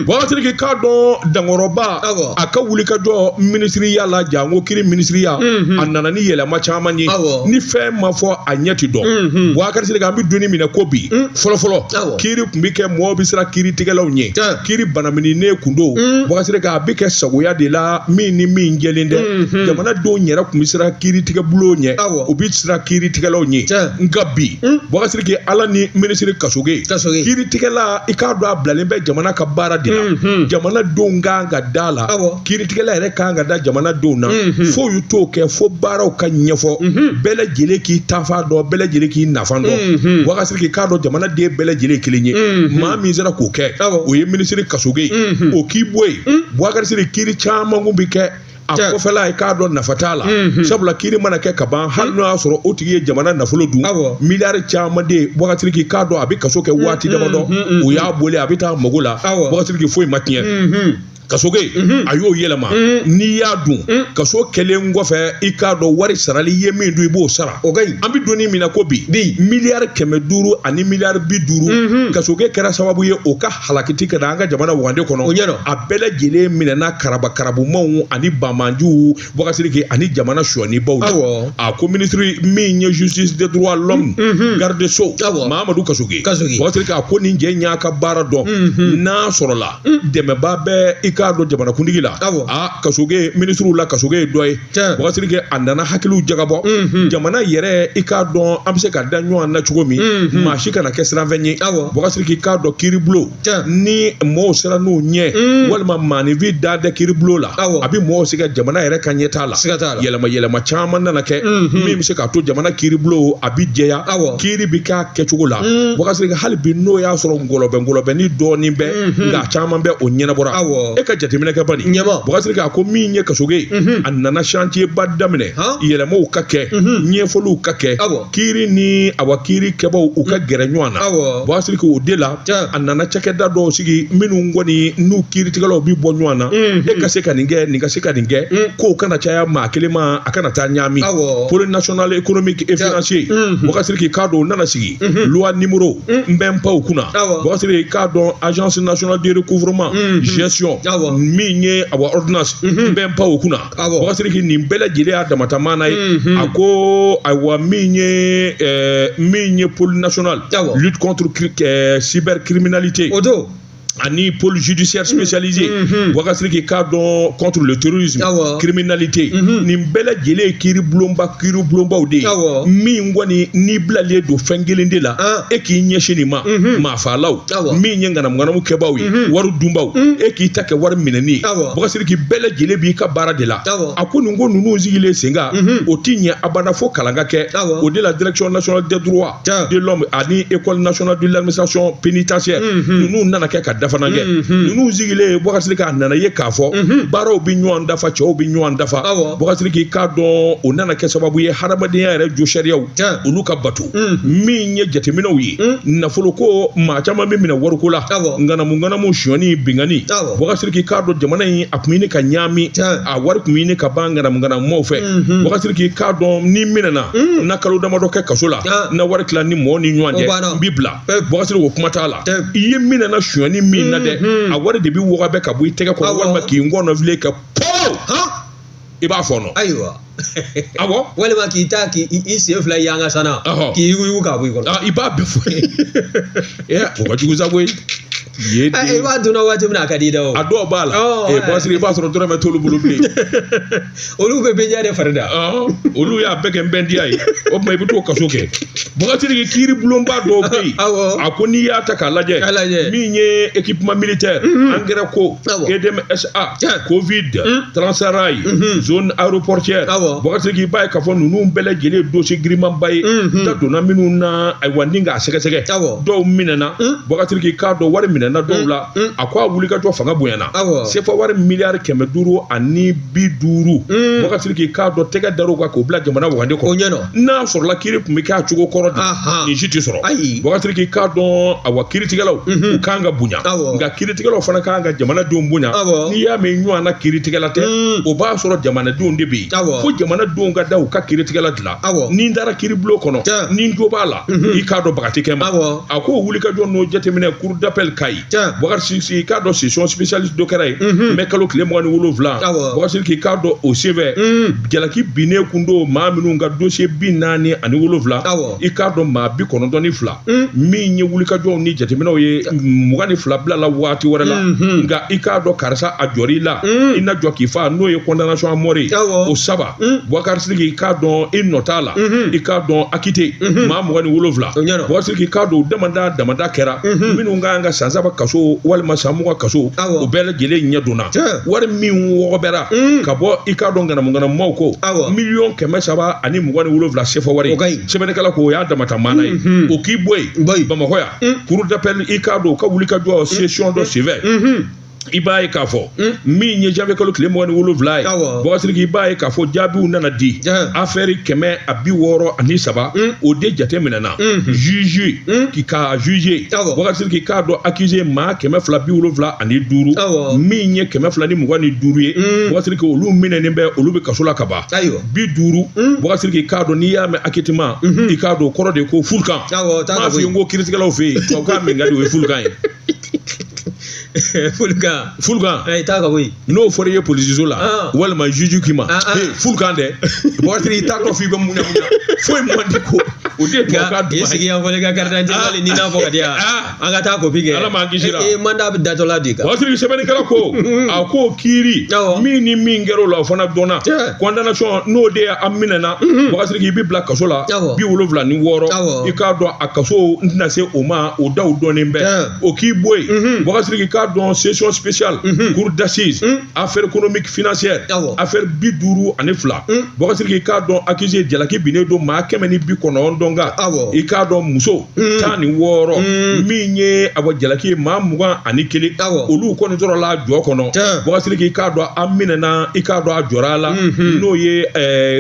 Speaker 2: Boubacar Sidiki, k'a dɔn Dankɔrɔba a ka wulikajɔ minisiriya la, janko kiri minisiriya, a nana ni yɛlɛma caman ye. Ni fɛn ma fɔ a ɲɛ ti dɔn. Boubacar Sidiki, an bɛ don min na ko bi, fɔlɔfɔlɔ kiri tun bɛ kɛ, mɔgɔw bɛ siran kiritigɛlaw ɲɛ, kiri banamininen kun don. Boubacar Sidiki, a bɛ kɛ sagoya de la, min ni min jɛlen tɛ. Jamanadenw yɛrɛ tun bɛ siran kiritigɛbulon ɲɛ, u bɛ siran kiritigɛlaw ɲɛ. Nka bi, Boubacar Sidiki, Ala ni minisiri Kasoge, kiritigɛla i k'a dɔn a bilalen bɛ jamana ka baara de la. Jamanadenw kan ka da la, kiritigɛla yɛrɛ kan ka da jamanadenw na. Fo y'u t'o kɛ, fo baaraw ka ɲɛfɔ, bɛɛ lajɛlen k'i tafa dɔn, bɛɛ lajɛlen k'i nafa dɔn. Boubacar Sidiki, k'a dɔn jamanaden bɛɛ lajɛlen kelen ye. Maa min sera k'o kɛ, o ye minisiri Kasoge ye, o k'i bɔ yen. Boubacar Sidiki, kiiri caman kun bɛ kɛ a kɔfɛla, i k'a dɔn nafa t'a la, sabula kiiri mana kɛ ka ban, hali n'o y'a sɔrɔ o tigi ye jamana nafolo dun miliyari caman de, Boubacar Sidiki, k'a dɔn a bɛ kaso kɛ waati damadɔ, o y'a boli a bɛ taa mago la. Boubacar Sidiki, foyi ma tiɲɛ. Kasoge a y'o yɛlɛma. N'i y'a dun, kaso kɛlen kɔfɛ, i k'a dɔn wari sarali i ye min dun, i b'o sara. An bɛ don min na ko bi, miliyari 500 ani miliyari 50, Kasoge kɛra sababu ye o ka halakiti ka na an ka jamana wagande kɔnɔ. A bɛɛ lajɛlen minɛna karaba karabumaw ani banmanjuw, Boubacar Sidiki, ani jamana sɔnnibaw la. A ko minisiri min ye justice des droits l'homme, garde des sceaux, Mahamadou Kasoge, Boubacar Sidiki, a ko nin jɛ y'a ka baara dɔn. N'a sɔrɔla dɛmɛba bɛ i k'a dɔn jamanakuntigi la, a Kasoge minisiriw la, Kasoge ye dɔ ye. Boubacar Sidiki, a nana hakiliw jagabɔ jamana yɛrɛ, i k'a dɔn an bɛ se ka da ɲɔgɔn na cogo min, maa si kana kɛ siranfɛn ye. Boubacar Sidiki, k'a dɔn kiiribulon, ni mɔgɔw sera n'u ɲɛ, walima maaninfin da tɛ kiiribulon la, a bɛ mɔgɔw se ka jamana yɛrɛ ka ɲɛtaa la. Yɛlɛma yɛlɛma caman nana kɛ min bɛ se k'a to jamana kiiribulon a bɛ jɛya, kiiri bɛ k'a kɛcogo la. Boubacar Sidiki, hali bi n'o y'a sɔrɔ ngɔlɔbɛ dɔɔnin bɛ, nka caman bɛ o ɲɛnabɔra. E ka jateminɛ kɛ bani. Boubacar Sidiki, a ko min ye Kasoge, a nana chantier ba daminɛ, yɛlɛmaw ka kɛ, ɲɛfɔliw ka kɛ, kiiri ni awa kiiri kɛbaw u ka gɛrɛ ɲɔgɔn na. Boubacar Sidiki, o de la a nana cakɛda dɔw sigi minnu kɔni n'u kiiritigɛlaw bi bɔ ɲɔgɔn na, e ka se ka nin kɛ, nin ka se ka nin kɛ, kow kana caya maa kelen ma, a kana taa ɲaami. Pôle national économique et financier, Boubacar Sidiki, k'a dɔn o nana sigi loi numéro n bɛ n pan o kunna. Boubacar Sidiki, k'a dɔn agence nationale de recouvrement gestion, min ye awa ordonnance, n bɛ n pan o kunna. Boubacar Sidiki, nin bɛɛ lajɛlen y'a damata maana ye. A ko ayiwa min ye pôle national lutte contre cybercriminalité, ani pôle judiciaire spécialisé, Boubacar Sidiki, k'a dɔn contre le terrorisme, criminalité, nin bɛɛ lajɛlen ye kiiri bulonbaw de ye, min kɔni n'i bilalen don fɛn kelen de la, e k'i ɲɛsin nin ma, maafaalaw, min ye ŋanamuŋanamu kɛbaw ye, wari dunbaw, e k'i ta kɛ wari minɛni ye. Boubacar Sidiki, bɛɛ lajɛlen b'i ka baara de la. A ko nin ko ninnu sigilen sen kan, o ti ɲɛ abada fo kalan ka kɛ. O de la direction nationale des droits de l'homme ani école nationale de l'administration pénitentiaire ninnu nana kɛ ka dafa. dafalan kɛ. Ninnu sigilen, Bubakari Sidiki, a nana ye k'a fɔ baaraw bɛ ɲɔgɔn dafa, cɛw bɛ ɲɔgɔn dafa. Bubakari Sidiki, k'a dɔn o nana kɛ sababu ye hadamadenya yɛrɛ jo sariyaw olu ka bato. Min ye jateminɛw ye, nafolo ko, maa caman bɛ minɛ wariko la, ŋanamu ŋanamu, sonyani, binkanni. Bubakari Sidiki, k'a dɔn jamana in a tun ɲini ka ɲaami, a wari tun ɲini ka ban ŋanamu ŋanamumaw fɛ. Bubakari Sidiki, k'a dɔn ni minɛna na kalo damadɔ kɛ kaso la, na wari tila ni mɔɔ ni ɲɔgɔn cɛ, n b'i bila. Bubakari Sidiki, o kuma t'a la. I ye minɛna sonyani min na dɛ, a wari de bɛ wɔgɔbɛ ka bɔ i tɛgɛ kɔrɔ walima k'i ngɔnɔfilen kɛ pɔw, i b'a fɔnɔ.
Speaker 1: Ayiwa.
Speaker 2: Awɔ.
Speaker 1: Walima k'i ta k'i sen fila yanga sanna k'i yuguyugu k'a bɔ i kɔrɔ.
Speaker 2: I b'a bɛɛ fɔ. O ka jugu sa koyi.
Speaker 1: I b'a dunna waati min na, a ka di dɛ o.
Speaker 2: A dɔw b'a la. Bubakari Sidiki, i b'a sɔrɔ dɔrɔmɛ t'olu bolo bilen.
Speaker 1: Olu bɛ bɛnja de fari da.
Speaker 2: Olu y'a bɛɛ kɛ n bɛndiya ye. O tuma i bɛ t'o kaso kɛ. Bubakari Sidiki, kiiri bulonba dɔw bɛ yen. A ko n'i y'a ta k'a lajɛ, min ye équipement militaire, engrais ko, EDM SA, Covid, Transrail, zone aéroportuaire. Bubakari Sidiki, i b'a ye k'a fɔ ninnu bɛɛ lajɛlen dossier girimanba ye. Da donna minnu na, ayiwa, ni k'a sɛgɛsɛgɛ. Dɔw minɛna. Bubakari Sidiki, k'a dɔn wari minɛna dɔw la. A ko a wulikajɔ fanga bonyana. Sefa wari miliyari 550. Bubakari Sidiki, k'a dɔn tɛgɛ dar'o kan k'o bila jamana wagande kɔnɔ. N'a sɔrɔla kiiri tun bɛ kɛ a cogo kɔrɔ di, nin si tɛ sɔrɔ. Bubakari Sidiki, k'a dɔn awa kiiritigɛlaw u kan ka bonya, nka kiiritigɛlaw fana kan ka jamanadenw bonya. N'i y'a mɛn ɲɔgɔn na kiiritigɛla tɛ, o b'a sɔrɔ jamanadenw de bɛ yen. Fo jamanadenw ka da u ka kiiritigɛla dilan. Ni n taara kiiribulon kɔnɔ, ni n jo b'a la, i k'a dɔn baga tɛ kɛ ma. A ko wulikajɔ n'o jateminɛ, cour d'appel Kayi. Bubakari Sidiki, k'a dɔn session spéciale dɔ kɛra yen mɛ kalo tile 27. Bubakari Sidiki, k'a dɔn o senfɛ jalaki binnen kun don maa minnu ka dossier 47, i k'a dɔn maa 92. Min ye wulikajɔw ni jateminɛw ye, 22 bilala waati wɛrɛ la. Nka i k'a dɔn karisa a jɔr'i la, i na jɔ k'i fa, n'o ye condamnation à mort ye, o saba. Bubakari Sidiki, k'a dɔn i nɔ t'a la, i k'a dɔn acquitté maa 27. Bubakari Sidiki, k'a dɔn o damada damada kɛra minnu ka kan ka san 3 kaso walima san 20 kaso, o bɛɛ lajɛlen ɲɛ donna. Wari min wɔgɔbɛra ka bɔ, i k'a dɔn ŋanamu ŋanamumaw ko 327 miliyɔn sefa wari. Sɛbɛnnikɛla ko o y'a damata maana ye. O k'i bɔ yen, Bamakɔ yan, cour d'appel, i k'a dɔn u ka wulikajɔ session dɔ senfɛ, i b'a ye k'a fɔ min ye janvier kalo tile 27 ye, Bubakari Sidiki, i b'a ye k'a fɔ jaabiw nana di. Affaire 163, o de jate minɛna juge k'i ka juger. Bubakari Sidiki, k'a dɔn accusé maa 275, min ye 225 ye, Bubakari Sidiki, olu minɛnen bɛ, olu bɛ kaso la ka ban. 50, Bubakari Sidiki, k'a dɔn n'i y'a mɛn acquittement, i k'a dɔn o kɔrɔ de ko fulukan. M'a f'i ye n ko kiiritigɛlaw fɛ yen, tubabukan min ka di o ye fulukan ye.
Speaker 1: Fulukan.
Speaker 2: Fulukan.
Speaker 1: Ayi, taa ka bɔ yen.
Speaker 2: N'o fɔra i ye polisiso la, walima juge k'i ma fulukan dɛ, Bubakari, i t'a dɔn f'i bɛ mun na foyi man di ko o de ye tubabukan
Speaker 1: duman ye. I sigi yan fɔlɔ, i ka carte d'identité wali n'i n'a fɔ ka di yan, an ka taa kopi kɛ.
Speaker 2: Ala m'an kisi la.
Speaker 1: E mandat bɛ datɔla di kan.
Speaker 2: Bubakari, sɛbɛnnikɛla ko a ko kiiri min ni min kɛra o la, o fana dɔnna. Condamnation, n'o de ye an minɛna, Bubakari, i bɛ bila kaso la, 76. I k'a dɔn a kaso n tɛna se o ma, o daw dɔnnen bɛ. O k'i bɔ yen, Bubakari, k'a dɔn session spéciale cour d'assises, affaire économique financière, affaire 52, Bubakari, k'a dɔn accusé jalaki binnen don maa 190 kan. I k'a dɔn muso 16, min ye awa jalaki ye maa 21, olu kɔni sɔrɔla jɔ kɔnɔ. Bubakari, k'a dɔn an minɛna, i k'a dɔn a jɔra a la, n'o ye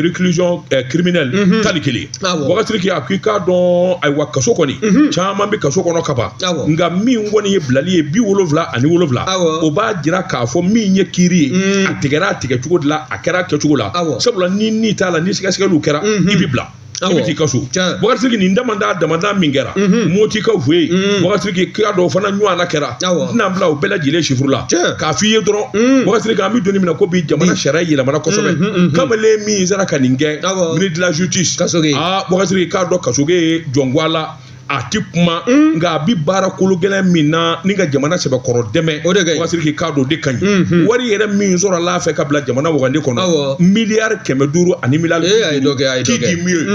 Speaker 2: réclusion criminelle 11. Bubakari, a ko i k'a dɔn ayiwa kaso kɔni caman bɛ kaso kɔnɔ ka ban, nka min kɔni ye bilali ye 77, o b'a jira k'a fɔ min ye kiiri ye, a tigɛra a tigɛ cogo de la, a kɛra a kɛcogo la. Sabula ni ni t'a la, ni sɛgɛsɛgɛliw kɛra, i bɛ bila, i bɛ t'i ka so. Bubakari Sidiki, nin damada damada min kɛra Motikaw fɛ yen, Bubakari Sidiki, k'a dɔn o fana ɲɔgɔn na kɛra. N tɛna bila o bɛɛ lajɛlen chiffre la k'a f'i ye dɔrɔn. Bubakari Sidiki, an bɛ don min na ko bi, jamana sariya yɛlɛmana kosɛbɛ. Kamalen min sera ka nin kɛ, ministre de la justice, aa Bubakari Sidiki, k'a dɔn Kasoge ye jɔnko a la, a ti kuma, nka a bi baara kolo gɛlɛn min na ni ka jamana sɛbɛkɔrɔ dɛmɛ,
Speaker 1: o de ka ɲi.
Speaker 2: Bubakari Sidiki, k'a dɔn o de ka ɲi. Wari yɛrɛ min sɔrɔla a fɛ ka bila jamana wagande kɔnɔ, miliyari 500 ani miliyari.
Speaker 1: A ye dɔ kɛ, a ye dɔ
Speaker 2: kɛ. Qui dit mieux?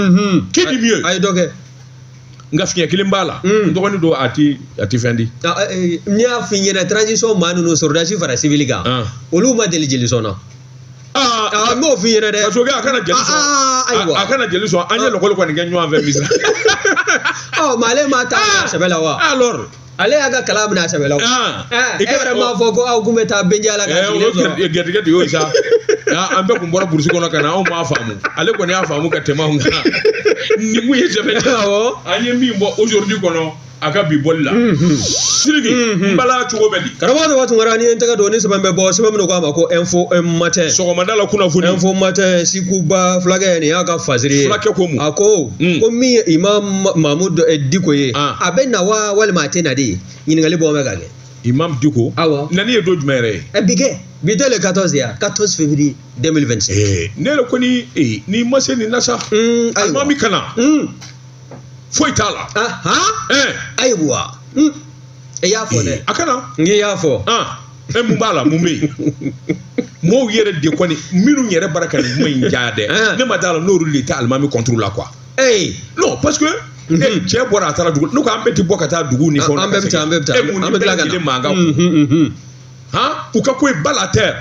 Speaker 2: Qui dit mieux?
Speaker 1: A ye dɔ kɛ.
Speaker 2: Nka fiɲɛ kelen b'a la, n dɔgɔnin don, a ti fɛn di.
Speaker 1: N y'a f'i ɲɛna, transition maa ninnu, sɔrɔdasi fara civil kan, olu ma deli jeli sɔn na. N b'o f'i ɲɛna dɛ.
Speaker 2: Kasoge a kana jeli sɔn.
Speaker 1: Ayiwa.
Speaker 2: A kana jeli sɔn. An ye lɔkɔli kɔni kɛ ɲɔgɔn fɛ Misira.
Speaker 1: Ɔ, mais ale ma taa sɛbɛ la wa?
Speaker 2: Alors.
Speaker 1: Ale y'a ka kalan minɛ a sɛbɛ la o.
Speaker 2: Ah,
Speaker 1: e yɛrɛ m'a fɔ ko aw kun bɛ taa benja la ka sigilen sɔrɔ.
Speaker 2: Garijɛgɛ de y'o ye sa. An bɛɛ kun bɔra burusi kɔnɔ ka na, anw m'a faamu. Ale kɔni y'a faamu ka tɛmɛ anw kan. Nin kun ye sɛbɛn ye. An ye min bɔ aujourd'hui kɔnɔ a ka bi bɔli la. Sidiki, n bala cogo bɛ di?
Speaker 1: Karamɔgɔ Daba Tunkara, ni ye n tɛgɛ don ni sɛbɛn bɛ bɔ, sɛbɛn min ko a ma ko Info Matin.
Speaker 2: Sɔgɔmada la kunnafoni.
Speaker 1: Info Matin, Sikuba fulakɛ, nin y'a ka fasiri ye.
Speaker 2: Fulakɛ ko mun?
Speaker 1: A ko ko min ye Imam Mahmoud Dicko ye, a bɛ na wa walima a tɛ na de? Ɲininkali bɔ bɛ ka kɛ.
Speaker 2: Imam Dicko.
Speaker 1: Awɔ.
Speaker 2: Nani ye don jumɛn yɛrɛ ye?
Speaker 1: Bi kɛ. Bi tɛ le 14 ya, 14 février 2025.
Speaker 2: Ne yɛrɛ kɔni n'i ma se nin na sa. Alimami ka na. Foyi t'a la.
Speaker 1: Ayiwa. E y'a fɔ dɛ.
Speaker 2: A kana.
Speaker 1: N k'i y'a fɔ.
Speaker 2: Mun b'a la, mun bɛ yen? Mɔgɔw yɛrɛ de kɔni minnu yɛrɛ bara ka nin kuma in diya dɛ. Ne ma d'a la n'olu de tɛ alimami contre la quoi. Non, parce que cɛ bɔra a taara dugu, n'u ko an bɛɛ ti bɔ ka taa dugu ni fɛnw na.
Speaker 1: An bɛɛ bɛ taa, an bɛɛ bɛ taa.
Speaker 2: An bɛ tila ka na. Mankan kun. Han, u ka ko ye ba la tɛ.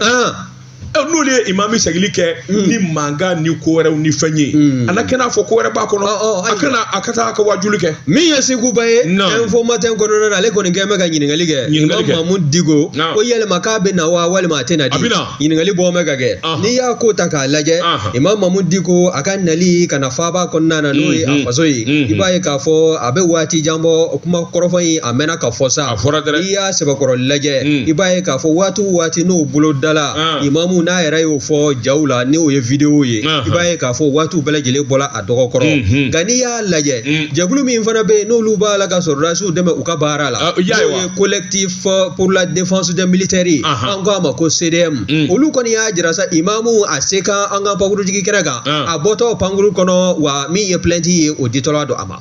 Speaker 2: N'olu ye imami segili kɛ ni mankan ni ko wɛrɛw ni fɛn ye, a na kɛ n'a fɔ ko wɛrɛ b'a kɔnɔ, a kana a ka taa a ka wajuli kɛ.
Speaker 1: Min ye Sikuba ye, Info Matin kɔnɔna na, ale kɔni kɛn bɛ ka ɲininkali kɛ. Imam Mahmoud Dicko ko yɛlɛma k'a bɛ na wa walima a tɛ na di? Ɲininkali bɔ bɛ ka kɛ. N'i y'a ko ta k'a lajɛ, Imam Mahmoud Dicko a ka nali ka na faaba kɔnɔna na, n'o ye a faso ye, i b'a ye k'a fɔ a bɛ waati jan bɔ, kuma kɔrɔfɔ in a mɛnna ka fɔ sa.
Speaker 2: A fɔra dɛ.
Speaker 1: N'i y'a sɛbɛkɔrɔ lajɛ, i b'a ye k'a fɔ waati o waati n'o bolo dala, imamu n'a yɛrɛ y'o fɔ jaw la, n'o ye vidéo ye, i b'a ye k'a fɔ waatiw bɛɛ lajɛlen bɔla a dɔgɔ kɔrɔ. Nka n'i y'a lajɛ, jɛkulu min fana bɛ yen n'olu b'a la ka sɔrɔdasiw dɛmɛ u ka baara la, n'o ye collectif pour la défense des militaires ye, an ko a ma ko CDM, olu kɔni y'a jira sa imamu a se kan an ka pankurujigi kɛnɛ kan, a bɔtɔ pankuru kɔnɔ, wa min ye plainte ye o ditɔla don a ma.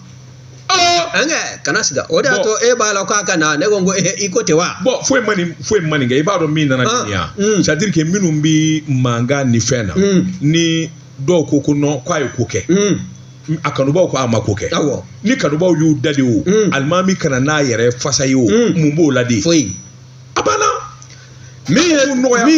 Speaker 1: An kana siga, o de y'a to e b'a la k'a ka na, ne ko n ko i ko ten wa.
Speaker 2: Bon, foyi ma nin kɛ, i b'a dɔn min nana nin ya. C'est à dire que minnu bi mankan ni fɛn na, ni dɔw ko ko non k'a ye ko kɛ, a kanubaw ko a ma ko kɛ. Ni kanubaw y'u da de o, alimami kana n'a yɛrɛ fasa ye o, mun b'o la de?
Speaker 1: Foyi.
Speaker 2: A banna.
Speaker 1: Min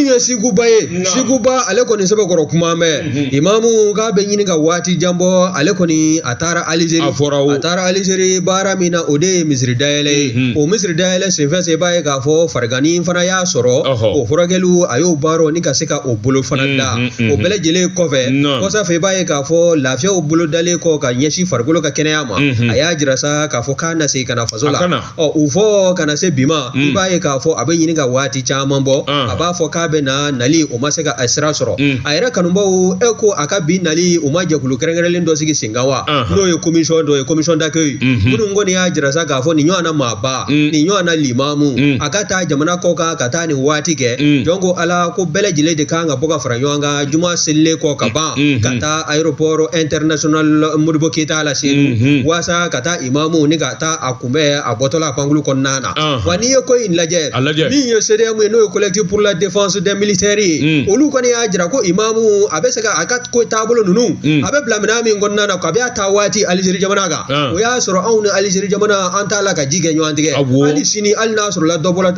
Speaker 1: ye Sikuba ye, Sikuba ale kɔni sɛbɛkɔrɔ kuma mɛn, imamu k'a bɛ ɲini ka waati jan bɔ, ale kɔni a taara Alizeri. A taara Alizeri baara min na, o de ye misiri dayɛlɛ ye. O misiri dayɛlɛ senfɛ, i b'a ye k'a fɔ farigani fana y'a sɔrɔ, o furakɛliw a y'o baaraw ni ka se ka o bolo fana da. O bɛɛ lajɛlen kɔfɛ, kɔsa fɛ i b'a ye k'a fɔ lafiyaw bolo dalen kɔ ka ɲɛsin farikolo ka kɛnɛya ma, a y'a jira sa k'a fɔ k'a na segin ka na faso la. Ɔ, u fɔ ka na se bi ma, i b'a ye k'a fɔ a bɛ ɲini ka waati caman bɔ. A b'a fɔ k'a bɛ na nali, o ma se ka a sira sɔrɔ. A yɛrɛ kanubaw e ko a ka bi nali, u ma jɛkulu kɛrɛnkɛrɛnlen dɔ sigi sen kan wa, n'o ye commission dɔ ye, commission d'accueil, minnu kɔni y'a jira sa k'a fɔ nin ɲɔgɔnna maaba, nin ɲɔgɔnna limamu, a ka taa jamana kɔ kan ka taa nin waati kɛ. Jɔn ko Ala ko bɛɛ lajɛlen de kan ka bɔ ka fara ɲɔgɔn kan juma selilen kɔ ka ban, ka taa aéroport international Modibo Keyita la Segu, waasa ka taa imamu ni ka taa a kunbɛn a bɔtɔla pankulu kɔnɔna na. Wa n'i ye ko in lajɛ, min ye CDM ye, n'o ye collectif pour la défense des militaires ye, olu kɔni y'a jira ko imamu a bɛ se ka a ka ko taabolo ninnu a bɛ bila minɛn min kɔnɔna na, kabi a taa waati Alizeri jamana kan, o y'a sɔrɔ anw ni Alizeri jamana an t'a la ka ji kɛ ɲɔgɔn tigɛ. Hali sini, hali n'a sɔrɔla dɔ bɔra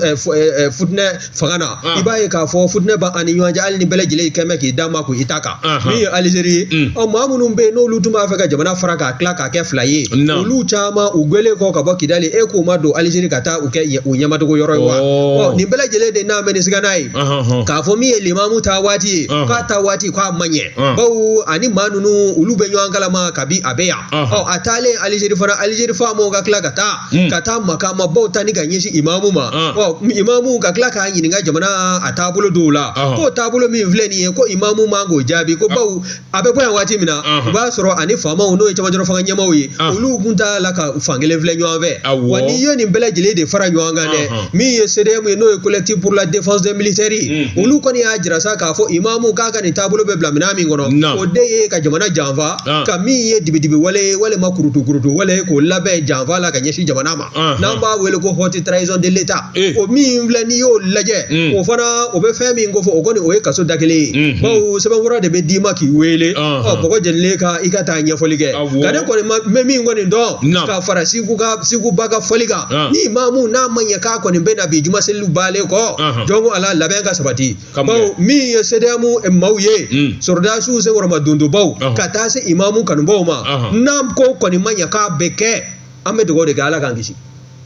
Speaker 1: futinɛ fanga na, i b'a ye k'a fɔ futinɛ b'an ni ɲɔgɔn cɛ, hali ni bɛɛ lajɛlen kɛn bɛ k'i da ma k'i ta kan. Min ye Alizeri ye, ɔ, maa minnu bɛ yen n'olu tun b'a fɛ ka jamana fara k'a tila k'a kɛ fila ye, olu caman u gɛlen kɔ ka bɔ Kidali, e k'u ma don Alizeri ka taa u kɛ u ɲɛmadogo yɔrɔ ye wa? Ɔ, nin bɛɛ lajɛlen de n'a mɛn ni siga n'a ye k'a fɔ min ye limamu taa waati ye, k'a taa waati k'a ma ɲɛ, bawo ani maa ninnu olu bɛ ɲɔgɔn kalama kabi a bɛ yan. Ɔ, a taalen Alizeri fana, Alizeri faamaw ka tila ka taa makamabaw ta ni ka ɲɛsin imamu ma. Ɔ, imamu ka tila k'a ɲininka jamana a taabolo dɔw la, k'o taabolo min filɛ nin ye, ko imamu man k'o jaabi, ko bawo a bɛ bɔ yan waati min na, o b'a sɔrɔ ani faamaw n'o ye cɛmancɛ fanga ɲɛmaaw ye, olu kun t'a la ka fankelen filɛ ɲɔgɔn fɛ. Wa n'i ye nin bɛɛ lajɛlen de fara ɲɔgɔn kan dɛ, min ye CDM ye, n'o ye collectif pour la défense des militaires ye, olu kɔni y'a jira sa k'a fɔ imamu k'a ka nin taabolo bɛ bila minɛn min kɔnɔ, o de ye ka jamana janfa, ka min ye dibidibi wale walima kurutu kurutu wale k'o labɛn janfa la ka ɲɛsin jamana ma, n'an b'a wele ko haute trahison de l'État. O min filɛ, n'i y'o lajɛ, o fana o bɛ fɛn min ko fɔ, o kɔni o ye kaso da kelen ye, bawo sɛbɛnfura de bɛ d'i ma k'i wele, ɔ, bɔgɔ jenilen kan i ka taa ɲɛfɔli kɛ. Nka ne kɔni ma bɛ min kɔni dɔn ka fara Sikuba ka fɔli kan, ni imamu n'a ma ɲɛ k'a kɔni bɛ na bi juma seliw baalen kɔ, jɔn ko Ala labɛn ka sabati, bawo min ye CDM maaw ye, sɔrɔdasiw senkɔrɔma dondobaw ka taa se imamu kanubaw ma, n'a ko kɔni ma ɲɛ k'a bɛ kɛ, an bɛ dugawu de kɛ Ala k'an kisi.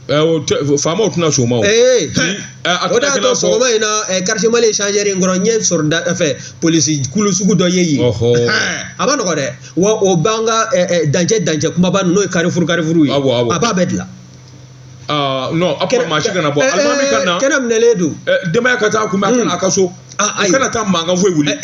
Speaker 2: Faamaw tɛna sɔn o ma o.
Speaker 1: Ee, o de y'a to sɔgɔma in na quartier Mali échangeur in kɔrɔ, n ye sɔrɔda fɛ polisi kulu sugu dɔ ye yen. A ma nɔgɔ dɛ, wa o b'an ka dancɛ kumaba ninnu, n'o ye carrefour ye, a b'a bɛɛ dilan.
Speaker 2: Non, a maa si kana bɔ, alimami ka na.
Speaker 1: Kɛnɛ minɛlen don.
Speaker 2: Denbaya ka taa kunbɛn, a kana a ka so. A kana taa mankan foyi wuli.
Speaker 1: An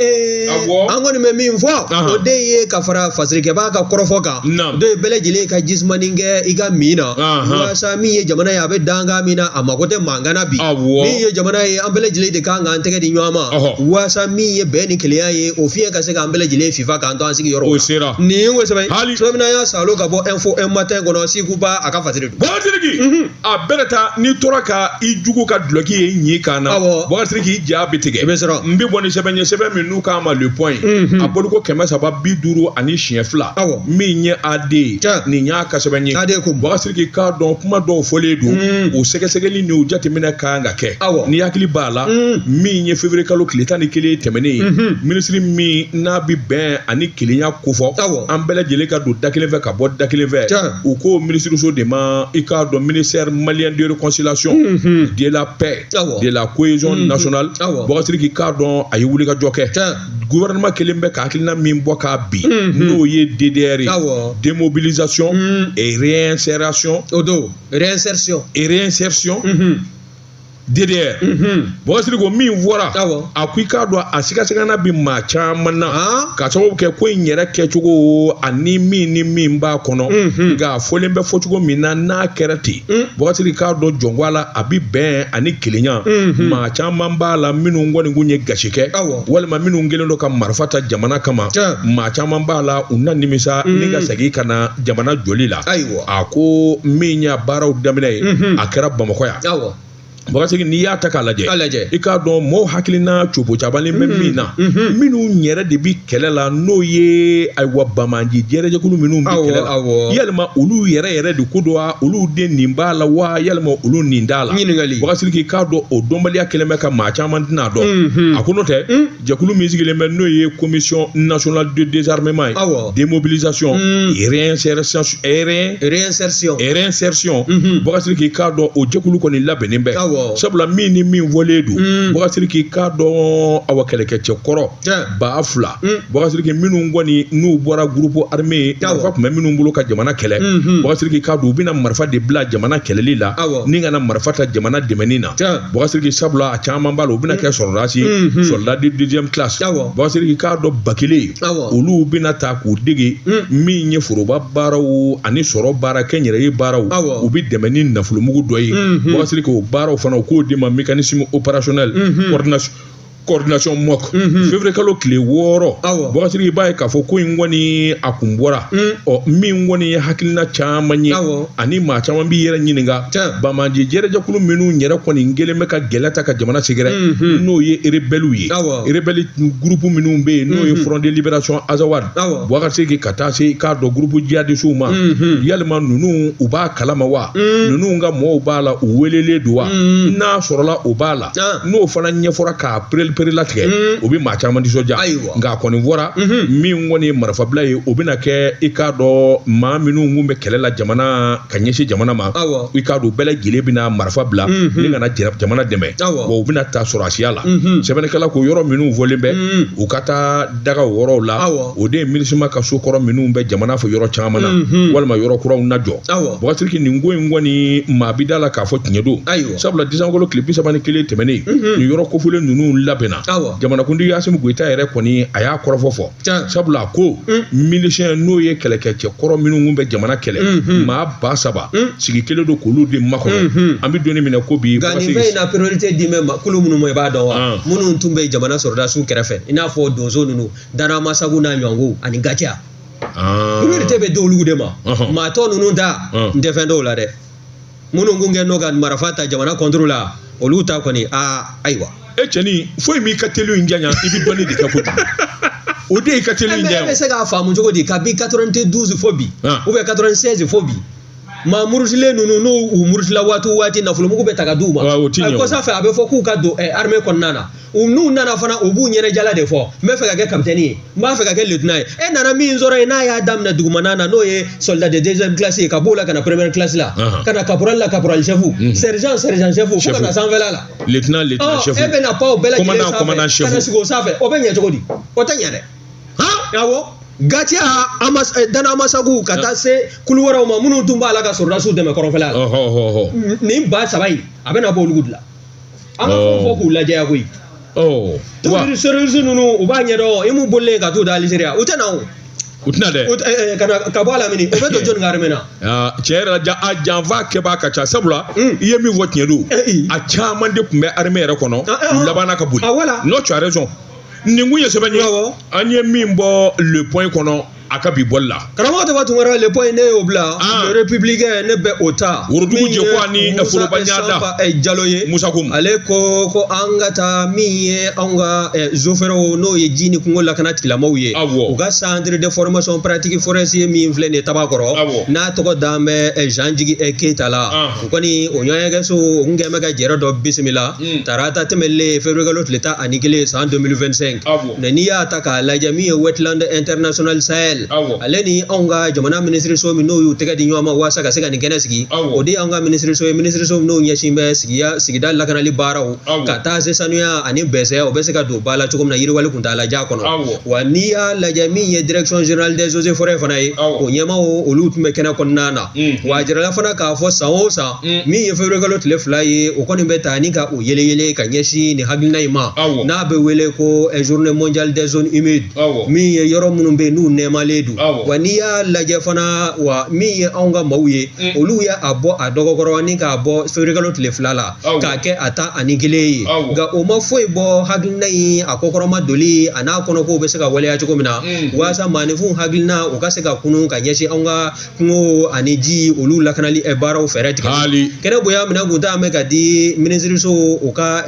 Speaker 1: kɔni bɛ min fɔ, o de ye ka fara fasirikɛbaa ka kɔrɔfɔ kan, o de ye bɛɛ lajɛlen ka jisumani kɛ i ka min na, walasa min ye jamana ye, a bɛ dankan min na, a mako tɛ mankan na bi. Min ye jamana ye, an bɛɛ lajɛlen de kan k'an tɛgɛ di ɲɔgɔn ma, walasa min ye bɛn ni kelenya ye, o fiɲɛ ka se k'an bɛɛ lajɛlen fifa k'an to an sigiyɔrɔ
Speaker 2: la. O sera.
Speaker 1: Nin ko sɛbɛn sɛbɛn min y'an salo ka bɔ Info 1 Matin kɔnɔ, Sikuba a ka fasiri don.
Speaker 2: Bubakari Sidiki, a bɛɛ ta n'i tora ka i jugu ka dulɔki ye ɲi kan na, Bubakari Sidiki, i ja bɛ tigɛ.
Speaker 1: I bɛ sɔrɔ.
Speaker 2: N bɛ bɔ ni sɛbɛn ye, sɛbɛn min n'u k'a ma Le Point, a boliko 352, min ye AD ye, nin y'a ka sɛbɛn ye.
Speaker 1: AD ko
Speaker 2: Bubakari Sidiki, k'a dɔn kuma dɔw fɔlen don, o sɛgɛsɛgɛli ni o jateminɛ ka kan ka kɛ. Ni hakili b'a la, min ye février kalo tile 11 tɛmɛnen ye, minisiri min n'a bɛ bɛn ani kelenya kofɔ, an bɛɛ lajɛlen ka don da kelen fɛ ka bɔ da kelen fɛ, u ko minisiriso de ma, i k'a dɔn, ministère malien de réconciliation, de la paix, de la cohésion nationale. Bubakari Sidiki, k'a dɔn a ye wulikajɔ kɛ. Gouvernement kelen bɛ ka hakilina min bɔ k'a bin, n'o ye DDR ye, démobilisation et réinsertion.
Speaker 1: O don réinsertion.
Speaker 2: Et réinsertion DDR. Bubakari Sidiki, ko min fɔra, a ko i k'a dɔn a sigasigana bi maa caman na, ka sababu kɛ ko in yɛrɛ kɛcogo ani min ni min b'a kɔnɔ, nka a fɔlen bɛ fɔcogo min na, n'a kɛra ten, Bubakari Sidiki, k'a dɔn jɔnko a la, a bi bɛn ani kelenya. Maa caman b'a la minnu kɔni kun ye gasi kɛ, walima minnu kɛlen don ka marifa ta jamana kama, maa caman b'a la u na nimisa ni ka segin ka na jamana jɔli la. A ko min y'a baaraw daminɛ ye, a kɛra Bamakɔ yan. Bubakari Sidiki, n'i y'a ta k'a lajɛ, i k'a dɔn mɔgɔw hakilina cobo cabalen bɛ min na, minnu yɛrɛ de bi kɛlɛ la, n'o ye ayiwa banbaanci jɛrɛjɛkulu minnu bɛ kɛlɛ la, yalima olu yɛrɛ yɛrɛ de ko don wa, olu de nin b'a la wa, yalima olu nin t'a la. Bubakari Sidiki, k'a dɔn o dɔnbaliya kɛlen bɛ ka maa caman tɛna dɔn. A ko n'o tɛ, jɛkulu min sigilen bɛ, n'o ye commission nationale de désarmement ye, démobilisation et réinsertion, réinsertion. Bubakari Sidiki, k'a dɔn o jɛkulu kɔni labɛnnen bɛ, sabula min ni min fɔlen don, Bubakari Sidiki, k'a dɔn awa kɛlɛkɛcɛ kɔrɔ 2000, Bubakari Sidiki, minnu kɔni n'u bɔra groupe armé, marifa tun bɛ minnu bolo ka jamana kɛlɛ, Bubakari Sidiki, k'a dɔn u bɛna marifa de bila jamana kɛlɛli la, ni ka na marifa ta jamana dɛmɛni na. Bubakari Sidiki, sabula a caman b'a la, u bɛna kɛ sɔrɔdasi ye, soldat de deuxième classe. Bubakari Sidiki, k'a dɔn 1000, olu bɛna ta k'u dege min ye foroba baaraw ani sɔrɔ baara, kɛnyɛrɛye baaraw, u bɛ dɛmɛ ni nafolomugu dɔ ye. Bubakari Sidiki, o baaraw fana, u k'o di ma mécanisme opérationnel coordination MOC. Février kalo tile 6, Bubakari Sidiki, i b'a ye k'a fɔ ko in kɔni a kun bɔra. Ɔ min kɔni ye hakilina caman ye, ani maa caman b'i yɛrɛ ɲininka, banbaanci jɛrɛjɛkulu minnu yɛrɛ kɔni kɛlen bɛ ka gɛlɛya ta ka jamana sɛgɛrɛ, n'o ye rebelles ye, rebelle groupe minnu bɛ yen, n'o ye Front de Libération Azawad, Bubakari Sidiki, ka taa se k'a dɔn groupe djihadistes ma, yalima ninnu u b'a kalama wa, ninnu ka mɔgɔw b'a la, u welelen don wa, n'a sɔrɔla o b'a la, n'o fana ɲɛfɔra k'a perepere latigɛ, o bɛ maa caman nisɔndiya. Nka a kɔni fɔra min kɔni ye marifabila ye, o bɛna kɛ i k'a dɔn maa minnu kun bɛ kɛlɛ la jamana ka ɲɛsin jamana ma, i k'a dɔn bɛɛ lajɛlen bɛna marifa bila ni ka na jamana dɛmɛ, wa u bɛna ta sɔrɔdasiya la. Sɛbɛnnikɛla ko yɔrɔ minnu fɔlen bɛ, u ka taa daga o yɔrɔw la, o de ye MINUSMA ka so kɔrɔ minnu bɛ jamana fɛ yɔrɔ caman na, walima yɔrɔ kuraw na jɔ. Bubakari Sidiki, nin ko in kɔni maa bi da la k'a fɔ tiɲɛ don, sabula décembre tile 31 tɛmɛnen, nin yɔrɔ kofɔlen ninnu labɛnna. Jamanakuntigi Asimi Goyita yɛrɛ kɔni a y'a kɔrɔfɔ fɔ, sabula ko milicien, n'o ye kɛlɛkɛcɛ kɔrɔ minnu kun bɛ jamana kɛlɛ, maa 3000 sigi kelen don k'olu de makɔnɔ. An bɛ don min na ko bi.
Speaker 1: Nka nin fɛn in na priorité di bɛ kulu minnu ma, i b'a dɔn wa, minnu tun bɛ jamana sɔrɔdasiw kɛrɛfɛ, i n'a fɔ donso ninnu, Danamasagu n'a ɲɔgɔnw ani Gatia. Priorité bɛ di olu de ma. Maa tɔ ninnu ta, n tɛ fɛn dɔw la dɛ. Minnu kun kɛ n'o ka marifa ta jamana contre la, olu ta kɔni, ayiwa.
Speaker 2: E cɛnin, foyi m'i ka teli in janya, i bɛ dɔnni de kɛ kojugu. O de y'i ka teli in janya.
Speaker 1: E bɛ se k'a faamu cogo di kabi 92 fo bi, ou bien 96 fo bi. Maa murutilen ninnu, n'u u murutila waati o waati, nafolomugu bɛ ta ka d'u ma.
Speaker 2: O ti ɲɛ o.
Speaker 1: Kɔsa fɛ, a bɛ fɔ k'u ka don armée kɔnɔna na. U n'u nana fana, u b'u ɲɛnajala de fɔ: n bɛ fɛ ka kɛ capitaine ye, n b'a fɛ ka kɛ lieutenant ye. E nana min sɔrɔ yen, n'a y'a daminɛ dugumana na, n'o ye soldat de deuxième classe ye, ka b'o la ka na première classe la, ka na caporal la, caporal chef, sergent, sergent chef, fo ka na sanfɛla la,
Speaker 2: lieutenant, lieutenant chef,
Speaker 1: e bɛna pan o bɛɛ lajɛlen sanfɛ ka na sigi o sanfɛ, o bɛ ɲɛ cogo di? O tɛ ɲɛ dɛ. Awɔ, Gatiya Dana Amasagu ka taa se kulu wɛrɛw ma minnu tun b'a la ka sɔrɔdasiw dɛmɛ kɔrɔnfɛla la, nin 3000 in, a bɛna bɔ olu de la. An ka fɔ k'u lajɛya koyi. Terroriste ninnu, u b'a ɲɛdɔn. I m'u bolilen ka t'u da Alizeri, u tɛ na o.
Speaker 2: U tɛna dɛ.
Speaker 1: Ka na ka bɔ a la mini, o bɛ don jɔnni ka armée na?
Speaker 2: Tiɲɛ yɛrɛ la, a janfa kɛbaa ka ca, sabula i ye min fɔ, tiɲɛ don. A caman de tun bɛ armée yɛrɛ kɔnɔ, u labanna ka boli. Non, tu as raison. Nin kun ye sɛbɛn ye an ye min bɔ Le Point kɔnɔ a ka bi bɔli la.
Speaker 1: Karamɔgɔ Taba Tunkara, Le Point, ne y'o bila. Le Républicain, ne bɛ o ta.
Speaker 2: Worodugu jɛkɔ ani foroba ɲada.
Speaker 1: Jalo ye.
Speaker 2: Musa Komu.
Speaker 1: Ale ko an ka taa min ye anw ka eaux et forêts, n'o ye ji ni kungo lakana tigilamɔgɔw ye, u ka centre de formation pratique forestier min filɛ nin ye Tabakɔrɔ, n'a tɔgɔ dan bɛ Jean Jigi Keyita la, u kɔni o ɲɔgɔnyekɛso, o kun kɛn bɛ ka jɛrɛ dɔ bisimila tarata tɛmɛlen, février kalo tile 11 san 2025. N'i y'a ta k'a lajɛ, min ye Wetland International Sahel, ale ni anw ka jamana minisiriso min n'o y'u tɛgɛ di ɲɔgɔn ma walasa ka se ka nin kɛnɛ sigi, o de y'anw ka minisiriso ye, minisiriso min n'o ɲɛsin bɛ sigida lakanali baaraw ka taa se sanuya ani bɛsɛ, o bɛ se ka don ba la cogo min na yiriwali kuntaalajan kɔnɔ. Wa n'i y'a lajɛ, min ye Direction générale des eaux et forêts fana ye, o ɲɛmaaw, olu tun bɛ kɛnɛ kɔnɔna na. Wa a jirala fana k'a fɔ san o san, min ye février kalo tile 2 ye, o kɔni bɛ taa ni ka o yele yele ka ɲɛsin nin hakilina in ma, n'a bɛ wele ko Journée mondiale des zones humides, min ye yɔrɔ minnu bɛ yen n'u nɛɛmalen don. Wa n'i y'a lajɛ fana, wa min ye anw ka maaw ye, olu ye a bɔ a dɔgɔkɔrɔ ni k'a bɔ février kalo tile 2 la k'a kɛ a 11 ye. Nka o ma foyi bɔ hakilina in a kɔkɔrɔma doli a n'a kɔnɔkow bɛ se ka waleya cogo min na, walasa maaninfinw hakilina o ka se ka kunun ka ɲɛsin anw ka kungo ani ji olu lakanali baaraw fɛɛrɛ tigɛ. Kɛnɛ bonya minɛn kun t'an bɛ ka di minisiriso o ka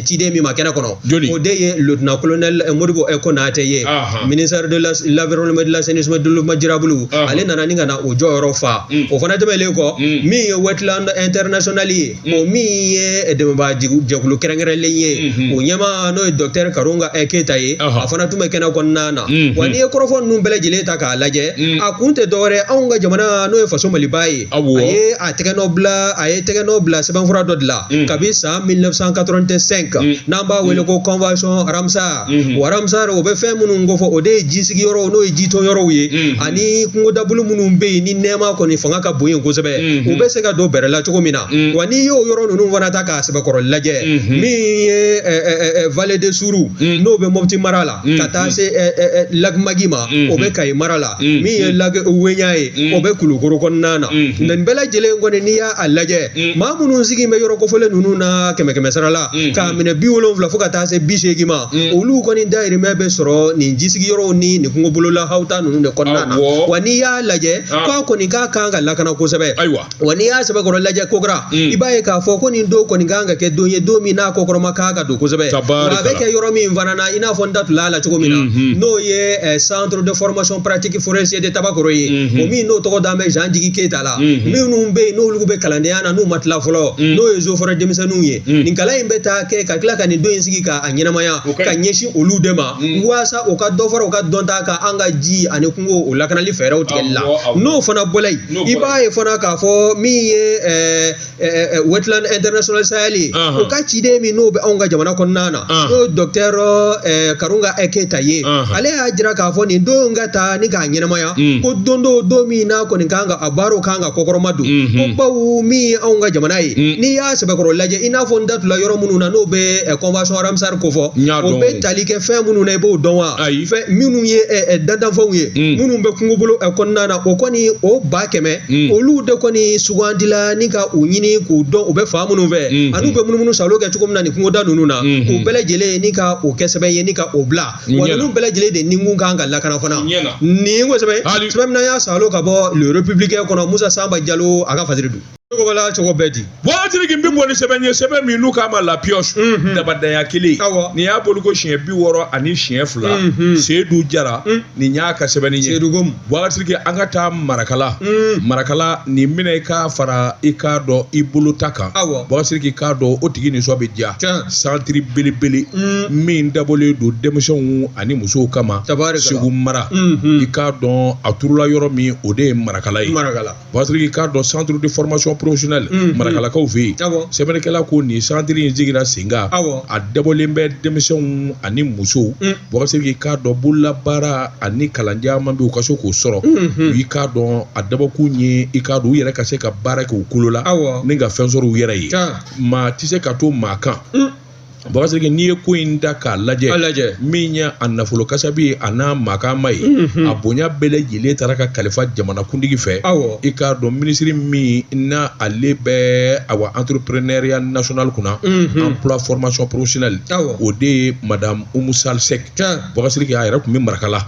Speaker 1: ciden min ma kɛnɛ kɔnɔ, o de ye lieutenant colonel Modibo Konate ye, ministère de l'Environnement, de l'Assainissement, développement durable. Ale nana ni ka na o jɔyɔrɔ fa. O fana tɛmɛnen kɔ, min ye Wetland International ye, o min ye dɛmɛbaa jɛkulu kɛrɛnkɛrɛnlen ye, o ɲɛmaa n'o ye docteur Karunga Keyita ye, a fana tun bɛ kɛnɛ kɔnɔna na. Wa n'i ye kɔrɔfɔ ninnu bɛɛ lajɛlen ta k'a lajɛ, a kun tɛ dɔwɛrɛ, anw ka jamana n'o ye faso Maliba ye, a ye a tɛgɛnɔ bila, a ye tɛgɛnɔ bila sɛbɛnfura dɔ de la kabi san 1985, n'an b'a wele ko Convention Ramsar. Wa Ramsar, o bɛ fɛn minnu kofɔ, o de ye ji sigiyɔrɔw, n'o ye jitonyɔrɔw ye, ani kungodabolo minnu bɛ yen ni nɛɛma kɔni fanga ka bon yen kosɛbɛ, u bɛ se ka don bɛrɛ la cogo min na. Wa n'i y'o yɔrɔ ninnu fana ta k'a sɛbɛkɔrɔ lajɛ, min ye Vallée de Sourou, n'o bɛ Mopti mara la, ka taa se Lac Magui ma, o bɛ Kayi mara la, min ye Lac Weɲa ye, o bɛ Kulukoro kɔnɔna na. Nin bɛɛ lajɛlen kɔni, n'i y'a lajɛ, maa minnu sigi bɛ yɔrɔ kofɔlen ninnu na, kɛmɛ kɛmɛ sara la, k'a minɛ 70 fo ka taa se 80 ma, olu kɔni dayirimɛ bɛ sɔrɔ nin jisigiyɔrɔw ni nin kungobolola hawuta ninnu de kɔnɔna na. Wa n'i y'a lajɛ, k'a kɔni k'a kan ka lakana kosɛbɛ.
Speaker 2: Ayiwa.
Speaker 1: Wa n'i y'a sɛbɛkɔrɔ lajɛ kokura, i b'a ye k'a fɔ ko nin don kɔni kan ka kɛ don ye, don min n'a kɔkɔrɔma kan ka don kosɛbɛ. Wa a bɛ kɛ yɔrɔ min fana na, i n'a fɔ n da tun a la cogo min na, n'o ye Centre de formation pratique forestier de Tabakɔrɔ ye, o min n'o tɔgɔ dan bɛ Jean Jigi Keyita la, minnu bɛ yen n'olu bɛ kalandenya na, n'u ma tila fɔlɔ, n'o ye eaux et forêts denmisɛnninw ye. Nin kalan in bɛ taa kɛ ka tila ka nin don in sigi k'a ɲɛnamaya ka ɲɛsin olu de ma, walasa u ka dɔ fara u ka dɔnta kan an ka ji ani kungo o lakanali fɛɛrɛw tigɛli la. N'o fana bɔla yen, i b'a ye fana k'a fɔ min ye Wetland International Sahel ye, o ka ciden min n'o bɛ anw ka jamana kɔnɔna na, n'o ye docteur Karunga Keyita ye, ale y'a jira k'a fɔ nin don ka taa ni k'a ɲɛnamaya, ko don do, don min n'a kɔni kan ka a baaraw kan ka kɔkɔrɔma don, ko bawo min ye anw ka jamana ye, n'i y'a sɛbɛkɔrɔ lajɛ, i n'a fɔ n da tula yɔrɔ minnu na n'o bɛ Convention Ramsar kofɔ, o bɛ tali kɛ fɛn minnu na, i b'o dɔn wa? Fɛn minnu ye dantanfɛnw ye, minnu bɛ kungobolo kɔnɔna na, o kɔni o 100,000, olu de kɔni sugandila ni ka u ɲini k'u dɔn u bɛ fan minnu fɛ, ani u bɛ munumunu salo kɛ cogo min na nin kungoda ninnu na, k'u bɛɛ lajɛlen ni ka o kɛ sɛbɛn ye ni ka o bila. Wa ninnu bɛɛ lajɛlen de nikun kan ka lakana fana. Nin ko sɛbɛn sɛbɛn min n'an y'a salo ka bɔ Le Républicain kɔnɔ, Musa Sanba Jalo a ka fasiri don. Cogo la cogo bɛɛ di.
Speaker 2: Bubakari n bɛ bɔ ni sɛbɛn ye, sɛbɛn min n'u k'a ma La Pioche, dabadanya kelen. Nin y'a bolo ko siɲɛ 62 Seyidu Jara, nin y'a ka sɛbɛnni ye.
Speaker 1: Seyidu Gomu.
Speaker 2: Bubakari, an ka taa Marakala. Marakala nin minɛ i k'a fara i k'a dɔn i bolo ta kan. Bubakari, k'a dɔn o tigi nisɔn bɛ diya. Santiri belebele min dabɔlen don denmisɛnw ani musow kama. Segu mara. I k'a dɔn a turula yɔrɔ min, o de ye Marakala ye.
Speaker 1: Marakala.
Speaker 2: Bubakari, k'a dɔn centre de formation professionnelle Marakalakaw fɛ yen. Sɛbɛnnikɛla ko nin centre in sigira sen kan. A dabɔlen bɛ denmisɛnw ani musow. Bubakari, k'a dɔn bololabaara ani kalan caman bɛ yen, u ka se k'o sɔrɔ. I k'a dɔn a dabɔkun ye i k'a dɔn u yɛrɛ ka se ka baara kɛ u kolo la ni ka fɛn sɔrɔ u yɛrɛ ye. Maa tɛ se ka to maa kan. Bubakari, n'i ye ko in da k'a lajɛ, min ye a nafolo kasabi ye, a n'a maakama ye, a bonya bɛɛ lajɛlen taara ka kalifa jamanakuntigi fɛ. I k'a dɔn minisiri min n'a ale bɛ awa entrepreneuriat national kunna, emploi, formation professionnelle, o de ye madame Oumou Sall Seck. Bubakari, a yɛrɛ tun bɛ Marakala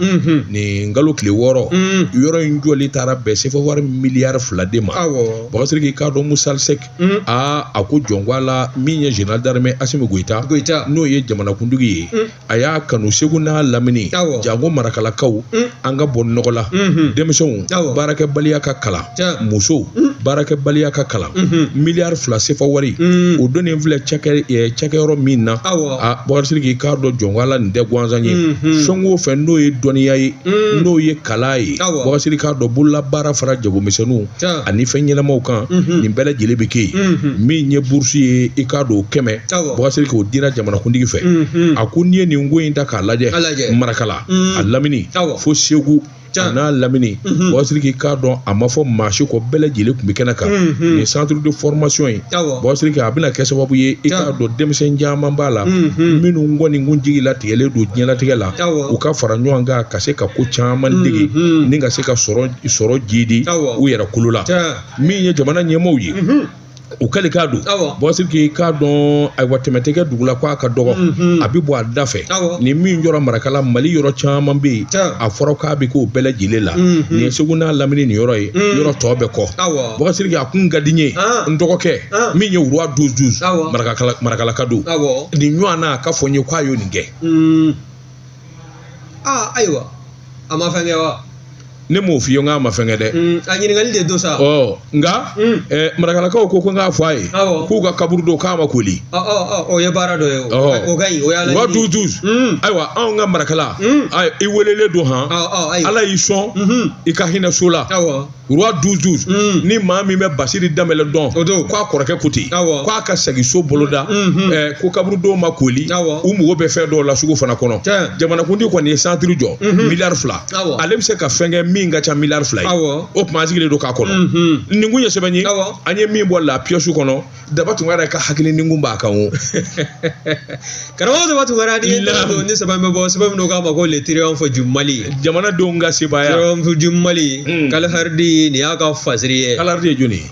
Speaker 2: nin kalo tile 6. Yɔrɔ in jɔli taara bɛn sefa wari miliyari 2 de ma. Bubakari, k'a dɔn Oumou Sall Seck, aa, a ko jɔn ko a la, min ye général d'armée Assimi Goïta, n'o ye jamanakuntigi ye, a y'a kanu Segu n'a lamini, janko Marakalakaw, an ka bɔ nɔgɔ la. Denmisɛnw baarakɛbaliya ka kalan, musow baarakɛbaliya ka kalan. Miliyari 2 sefa wari, o donnen filɛ cakɛyɔrɔ min na. A Bubakari, k'a dɔn jɔn ko a la, nin tɛ gansan ye. Fɛn o fɛn n'o ye dɔnniya ye, n'o ye kalan ye, Bubakari, k'a dɔn bololabaara fara jagomisɛnninw ani fɛn ɲɛnamaw kan, nin bɛɛ lajɛlen bɛ kɛ yen. Min ye bourse ye, i k'a dɔn o 100, Bubakari, k'o dira jamanakuntigi fɛ. A ko n'i ye nin ko in ta k'a lajɛ, Marakala a lamini fo Segu a n'a lamini, Bubakari, k'a dɔn a ma fɔ maa si kɔ, bɛɛ lajɛlen tun bɛ kɛnɛ kan. Nin centre de formation in, Bubakari, a bɛna kɛ sababu ye, i k'a dɔn denmisɛn caman b'a la minnu kɔni kun jigi latigɛlen don diɲɛlatigɛ la, u ka fara ɲɔgɔn kan ka se ka ko caman dege ni ka se ka sɔrɔ jidi u yɛrɛ kolo la. Min ye jamana ɲɛmaaw ye, u kɛlen k'a don, Bubakari, k'a dɔn ayiwa tɛmɛ tɛ kɛ dugu la ko a ka dɔgɔ, a bɛ bɔ a da fɛ. Ni min jɔra Marakala, Mali yɔrɔ caman bɛ yen, a fɔra k'a bɛ k'o bɛɛ lajɛlen la. Nin ye Segu n'a lamini nin yɔrɔ ye, yɔrɔ tɔ bɛɛ kɔ. Bubakari, a kun ka di n ye, n dɔgɔkɛ min ye roi 12 12, Marakalaka don, nin ɲɔgɔn na a ka fɔ n ye k'a y'o nin kɛ.
Speaker 1: Aa, ayiwa, a ma fɛn kɛ wa?
Speaker 2: Ne m'o f'i ye n k'a ma fɛn kɛ dɛ.
Speaker 1: A ɲininkali de don sa.
Speaker 2: Ɔ, nka Marakalakaw ko n k'a fɔ a ye k'u ka kaburu don k'a ma koli.
Speaker 1: O ye baara dɔ ye, o ka ɲi, o y'a
Speaker 2: laɲini. Roi 12 12, ayiwa, anw ka Marakala, i welelen don han, Ala y'i sɔn i ka hinɛ so la. Roi 12 12, ni maa min bɛ Basiri Danbɛlɛ dɔn, k'a kɔrɔkɛ ko ten k'a ka segin so boloda, ko kaburudenw ma koli, u mago bɛ fɛn dɔw la sugu fana kɔnɔ. Jamanakuntigi kɔni ye centre jɔ miliyari 2, ale bɛ se ka fɛn kɛ min ka ca miliyari 2 ye. O tuma an sigilen don k'a kɔnɔ. Nin kun ye sɛbɛn ye an ye min bɔ La Pioche kɔnɔ. Daba Tunkara ka hakili ni kun b'a kan o.
Speaker 1: Karamɔgɔ Daba Tunkara, ni don ni sɛbɛn bɛ bɔ, sɛbɛn min k'a ma ko Le Triomphe du Mali.
Speaker 2: Jamanadenw ka sebaaya.
Speaker 1: Triomphe du Mali. Kalaharidi, nin y'a ka fasiri ye.
Speaker 2: Kalaharidi ye jɔni ye?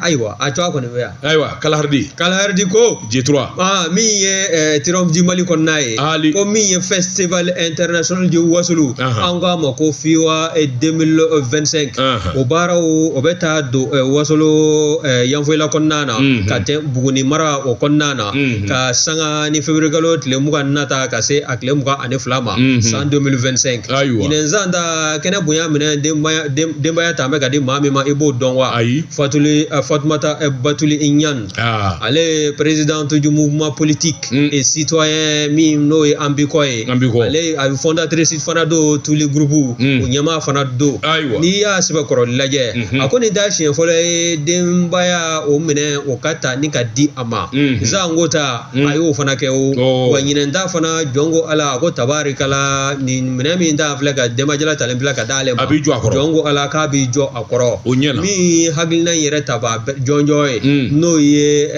Speaker 1: Ayiwa, a tɔgɔ kɔni bɛ yan.
Speaker 2: Ayiwa, Kalaharidi.
Speaker 1: Kalaharidi ko.
Speaker 2: J3.
Speaker 1: Aa, min ye Triomphe du Mali kɔnɔna ye.
Speaker 2: Ali.
Speaker 1: Ko min ye Festival international de Wasulu. An k'a ma ko FIWA 2025. O baaraw o bɛ taa don Wasolo Yanfolila kɔnɔna na. Ka tɛ Buguni mara o kɔnɔna na. Ka sanga ni février kalo tile 20 nata ka se a tile 22 ma. San 2025.
Speaker 2: Ayiwa.
Speaker 1: Ɲinɛn san ta kɛnɛ bonya minɛ denbaya ta bɛ ka di maa min ma, i b'o dɔn wa?
Speaker 2: Ayi.
Speaker 1: Fatuli Fatumata Batuli Ɲan. Ale présidente du mouvement politique et citoyen min n'o ye Ambikɔ ye.
Speaker 2: Ambikɔ.
Speaker 1: Ale a fondatrice fana don Tuli groupe. O ɲɛmaa fana don.
Speaker 2: Ayiwa.
Speaker 1: N'i y'a sɛbɛkɔrɔ lajɛ, a ko nin t'a siɲɛ fɔlɔ ye denbaya o minɛ o ka ta ni ka di a ma. Zango ta a y'o fana kɛ o. Wa ɲinɛn ta fana, jɔn ko Ala, a ko tabarikala, nin minɛ min ta filɛ ka denbajala talen filɛ ka d'ale ma.
Speaker 2: A b'i jɔ a kɔrɔ.
Speaker 1: Jɔn ko Ala k'a b'i jɔ a kɔrɔ.
Speaker 2: O ɲɛna.
Speaker 1: Min hakilina in yɛrɛ tabaa jɔnjɔn ye, n'o ye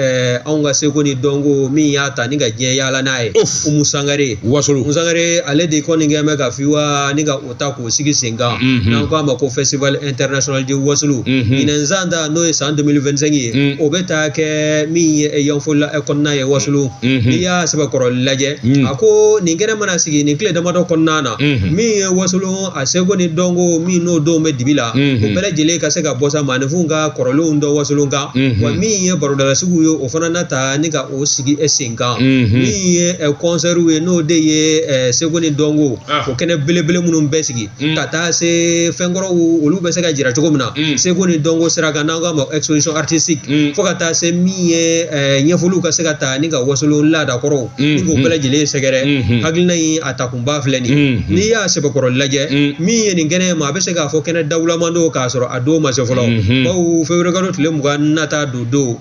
Speaker 1: anw ka seko ni dɔnko min y'a ta ni ka diɲɛ yaala n'a ye. Umu Sangare.
Speaker 2: Wasolo.
Speaker 1: Umu Sangare, ale de kɔni kɛ bɛ ka FIWA ni ka o ta k'o sigi sen kan. N'an ko a ma ko Festival international de Wasolo. Ɲinɛn san ta n'o ye san 2025 ye, o bɛ taa kɛ min ye Yanfolila kɔnɔna ye Wasolo. N'i y'a sɛbɛkɔrɔ lajɛ, a ko nin kɛnɛ mana sigi nin tile damadɔ kɔnɔna na, min ye Wasolo a seko ni dɔnko min n'o denw bɛ dibi la. O bɛɛ lajɛlen ka se ka bɔ sa maaninfinw ka kɔrɔlenw dɔn wasolon kan. Wa min ye barodalasigiw ye, o fana na ta ni ka o sigi sen kan. Min ye kɔnsɛriw ye, n'o de ye seko ni dɔnko, o kɛnɛ belebele minnu bɛ sigi ka taa se fɛnkɔrɔw, olu bɛ se ka jira cogo min na seko ni dɔnko sira kan, n'an k'a ma exposition artistique, fo ka taa se min ye ɲɛfɔliw ka se ka ta ni ka wasolon laada kɔrɔw ni k'o bɛɛ lajɛlen sɛgɛrɛ. Hakilina in a takunba filɛ nin ye. N'i y'a sɛbɛkɔrɔ lajɛ, min ye nin kɛnɛ ma, a bɛ se k'a fɔ kɛnɛ dawulaman don k'a sɔrɔ a don ma se fɔlɔ, bawo février kalo tile 20 nata don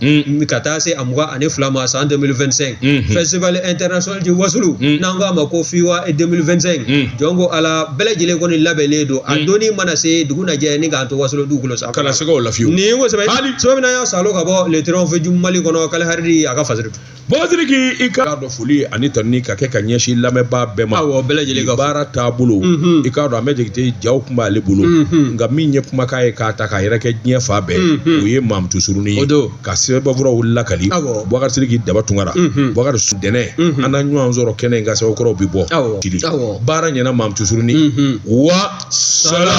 Speaker 1: ka taa se a 22 ma san 2025, festival international de Wassoulou, n'an k'a ma ko FIWA 2025. Jɔn ko Ala, bɛɛ lajɛlen kɔni labɛnnen don. A donni mana se, dugu na jɛ ni k'an to Wasolon dugukolo sanfɛ.
Speaker 2: Kana se k'o la fiyewu.
Speaker 1: Nin ko sɛbɛn sɛbɛn min n'an y'a salo ka bɔ Le Triomphe du Mali kɔnɔ, Kaliharidi a ka fasiri.
Speaker 2: Bɔsiriki, i k'a dɔn foli ani tanuni ka kɛ ka ɲɛsin lamɛnbaa bɛɛ ma.
Speaker 1: Awɔ, bɛɛ lajɛlen ka
Speaker 2: baara taabolo, i k'a dɔn Ahmed Jakite jaw tun b'ale bolo, nka min ye kumakan ye k'a ta k'a yɛrɛ kɛ diɲɛ fan bɛɛ, o ye Mamutu Surunin ye ka sɛbɛnfuraw lakali. Bubakari Sidiki Daba Tunkara, Bubakari Dɛnɛ, an na ɲɔgɔn sɔrɔ kɛnɛ in kan, sɛbɛnkɔrɔw bɛ bɔ. Baara ɲɛna Mamutu Surunin wa salam.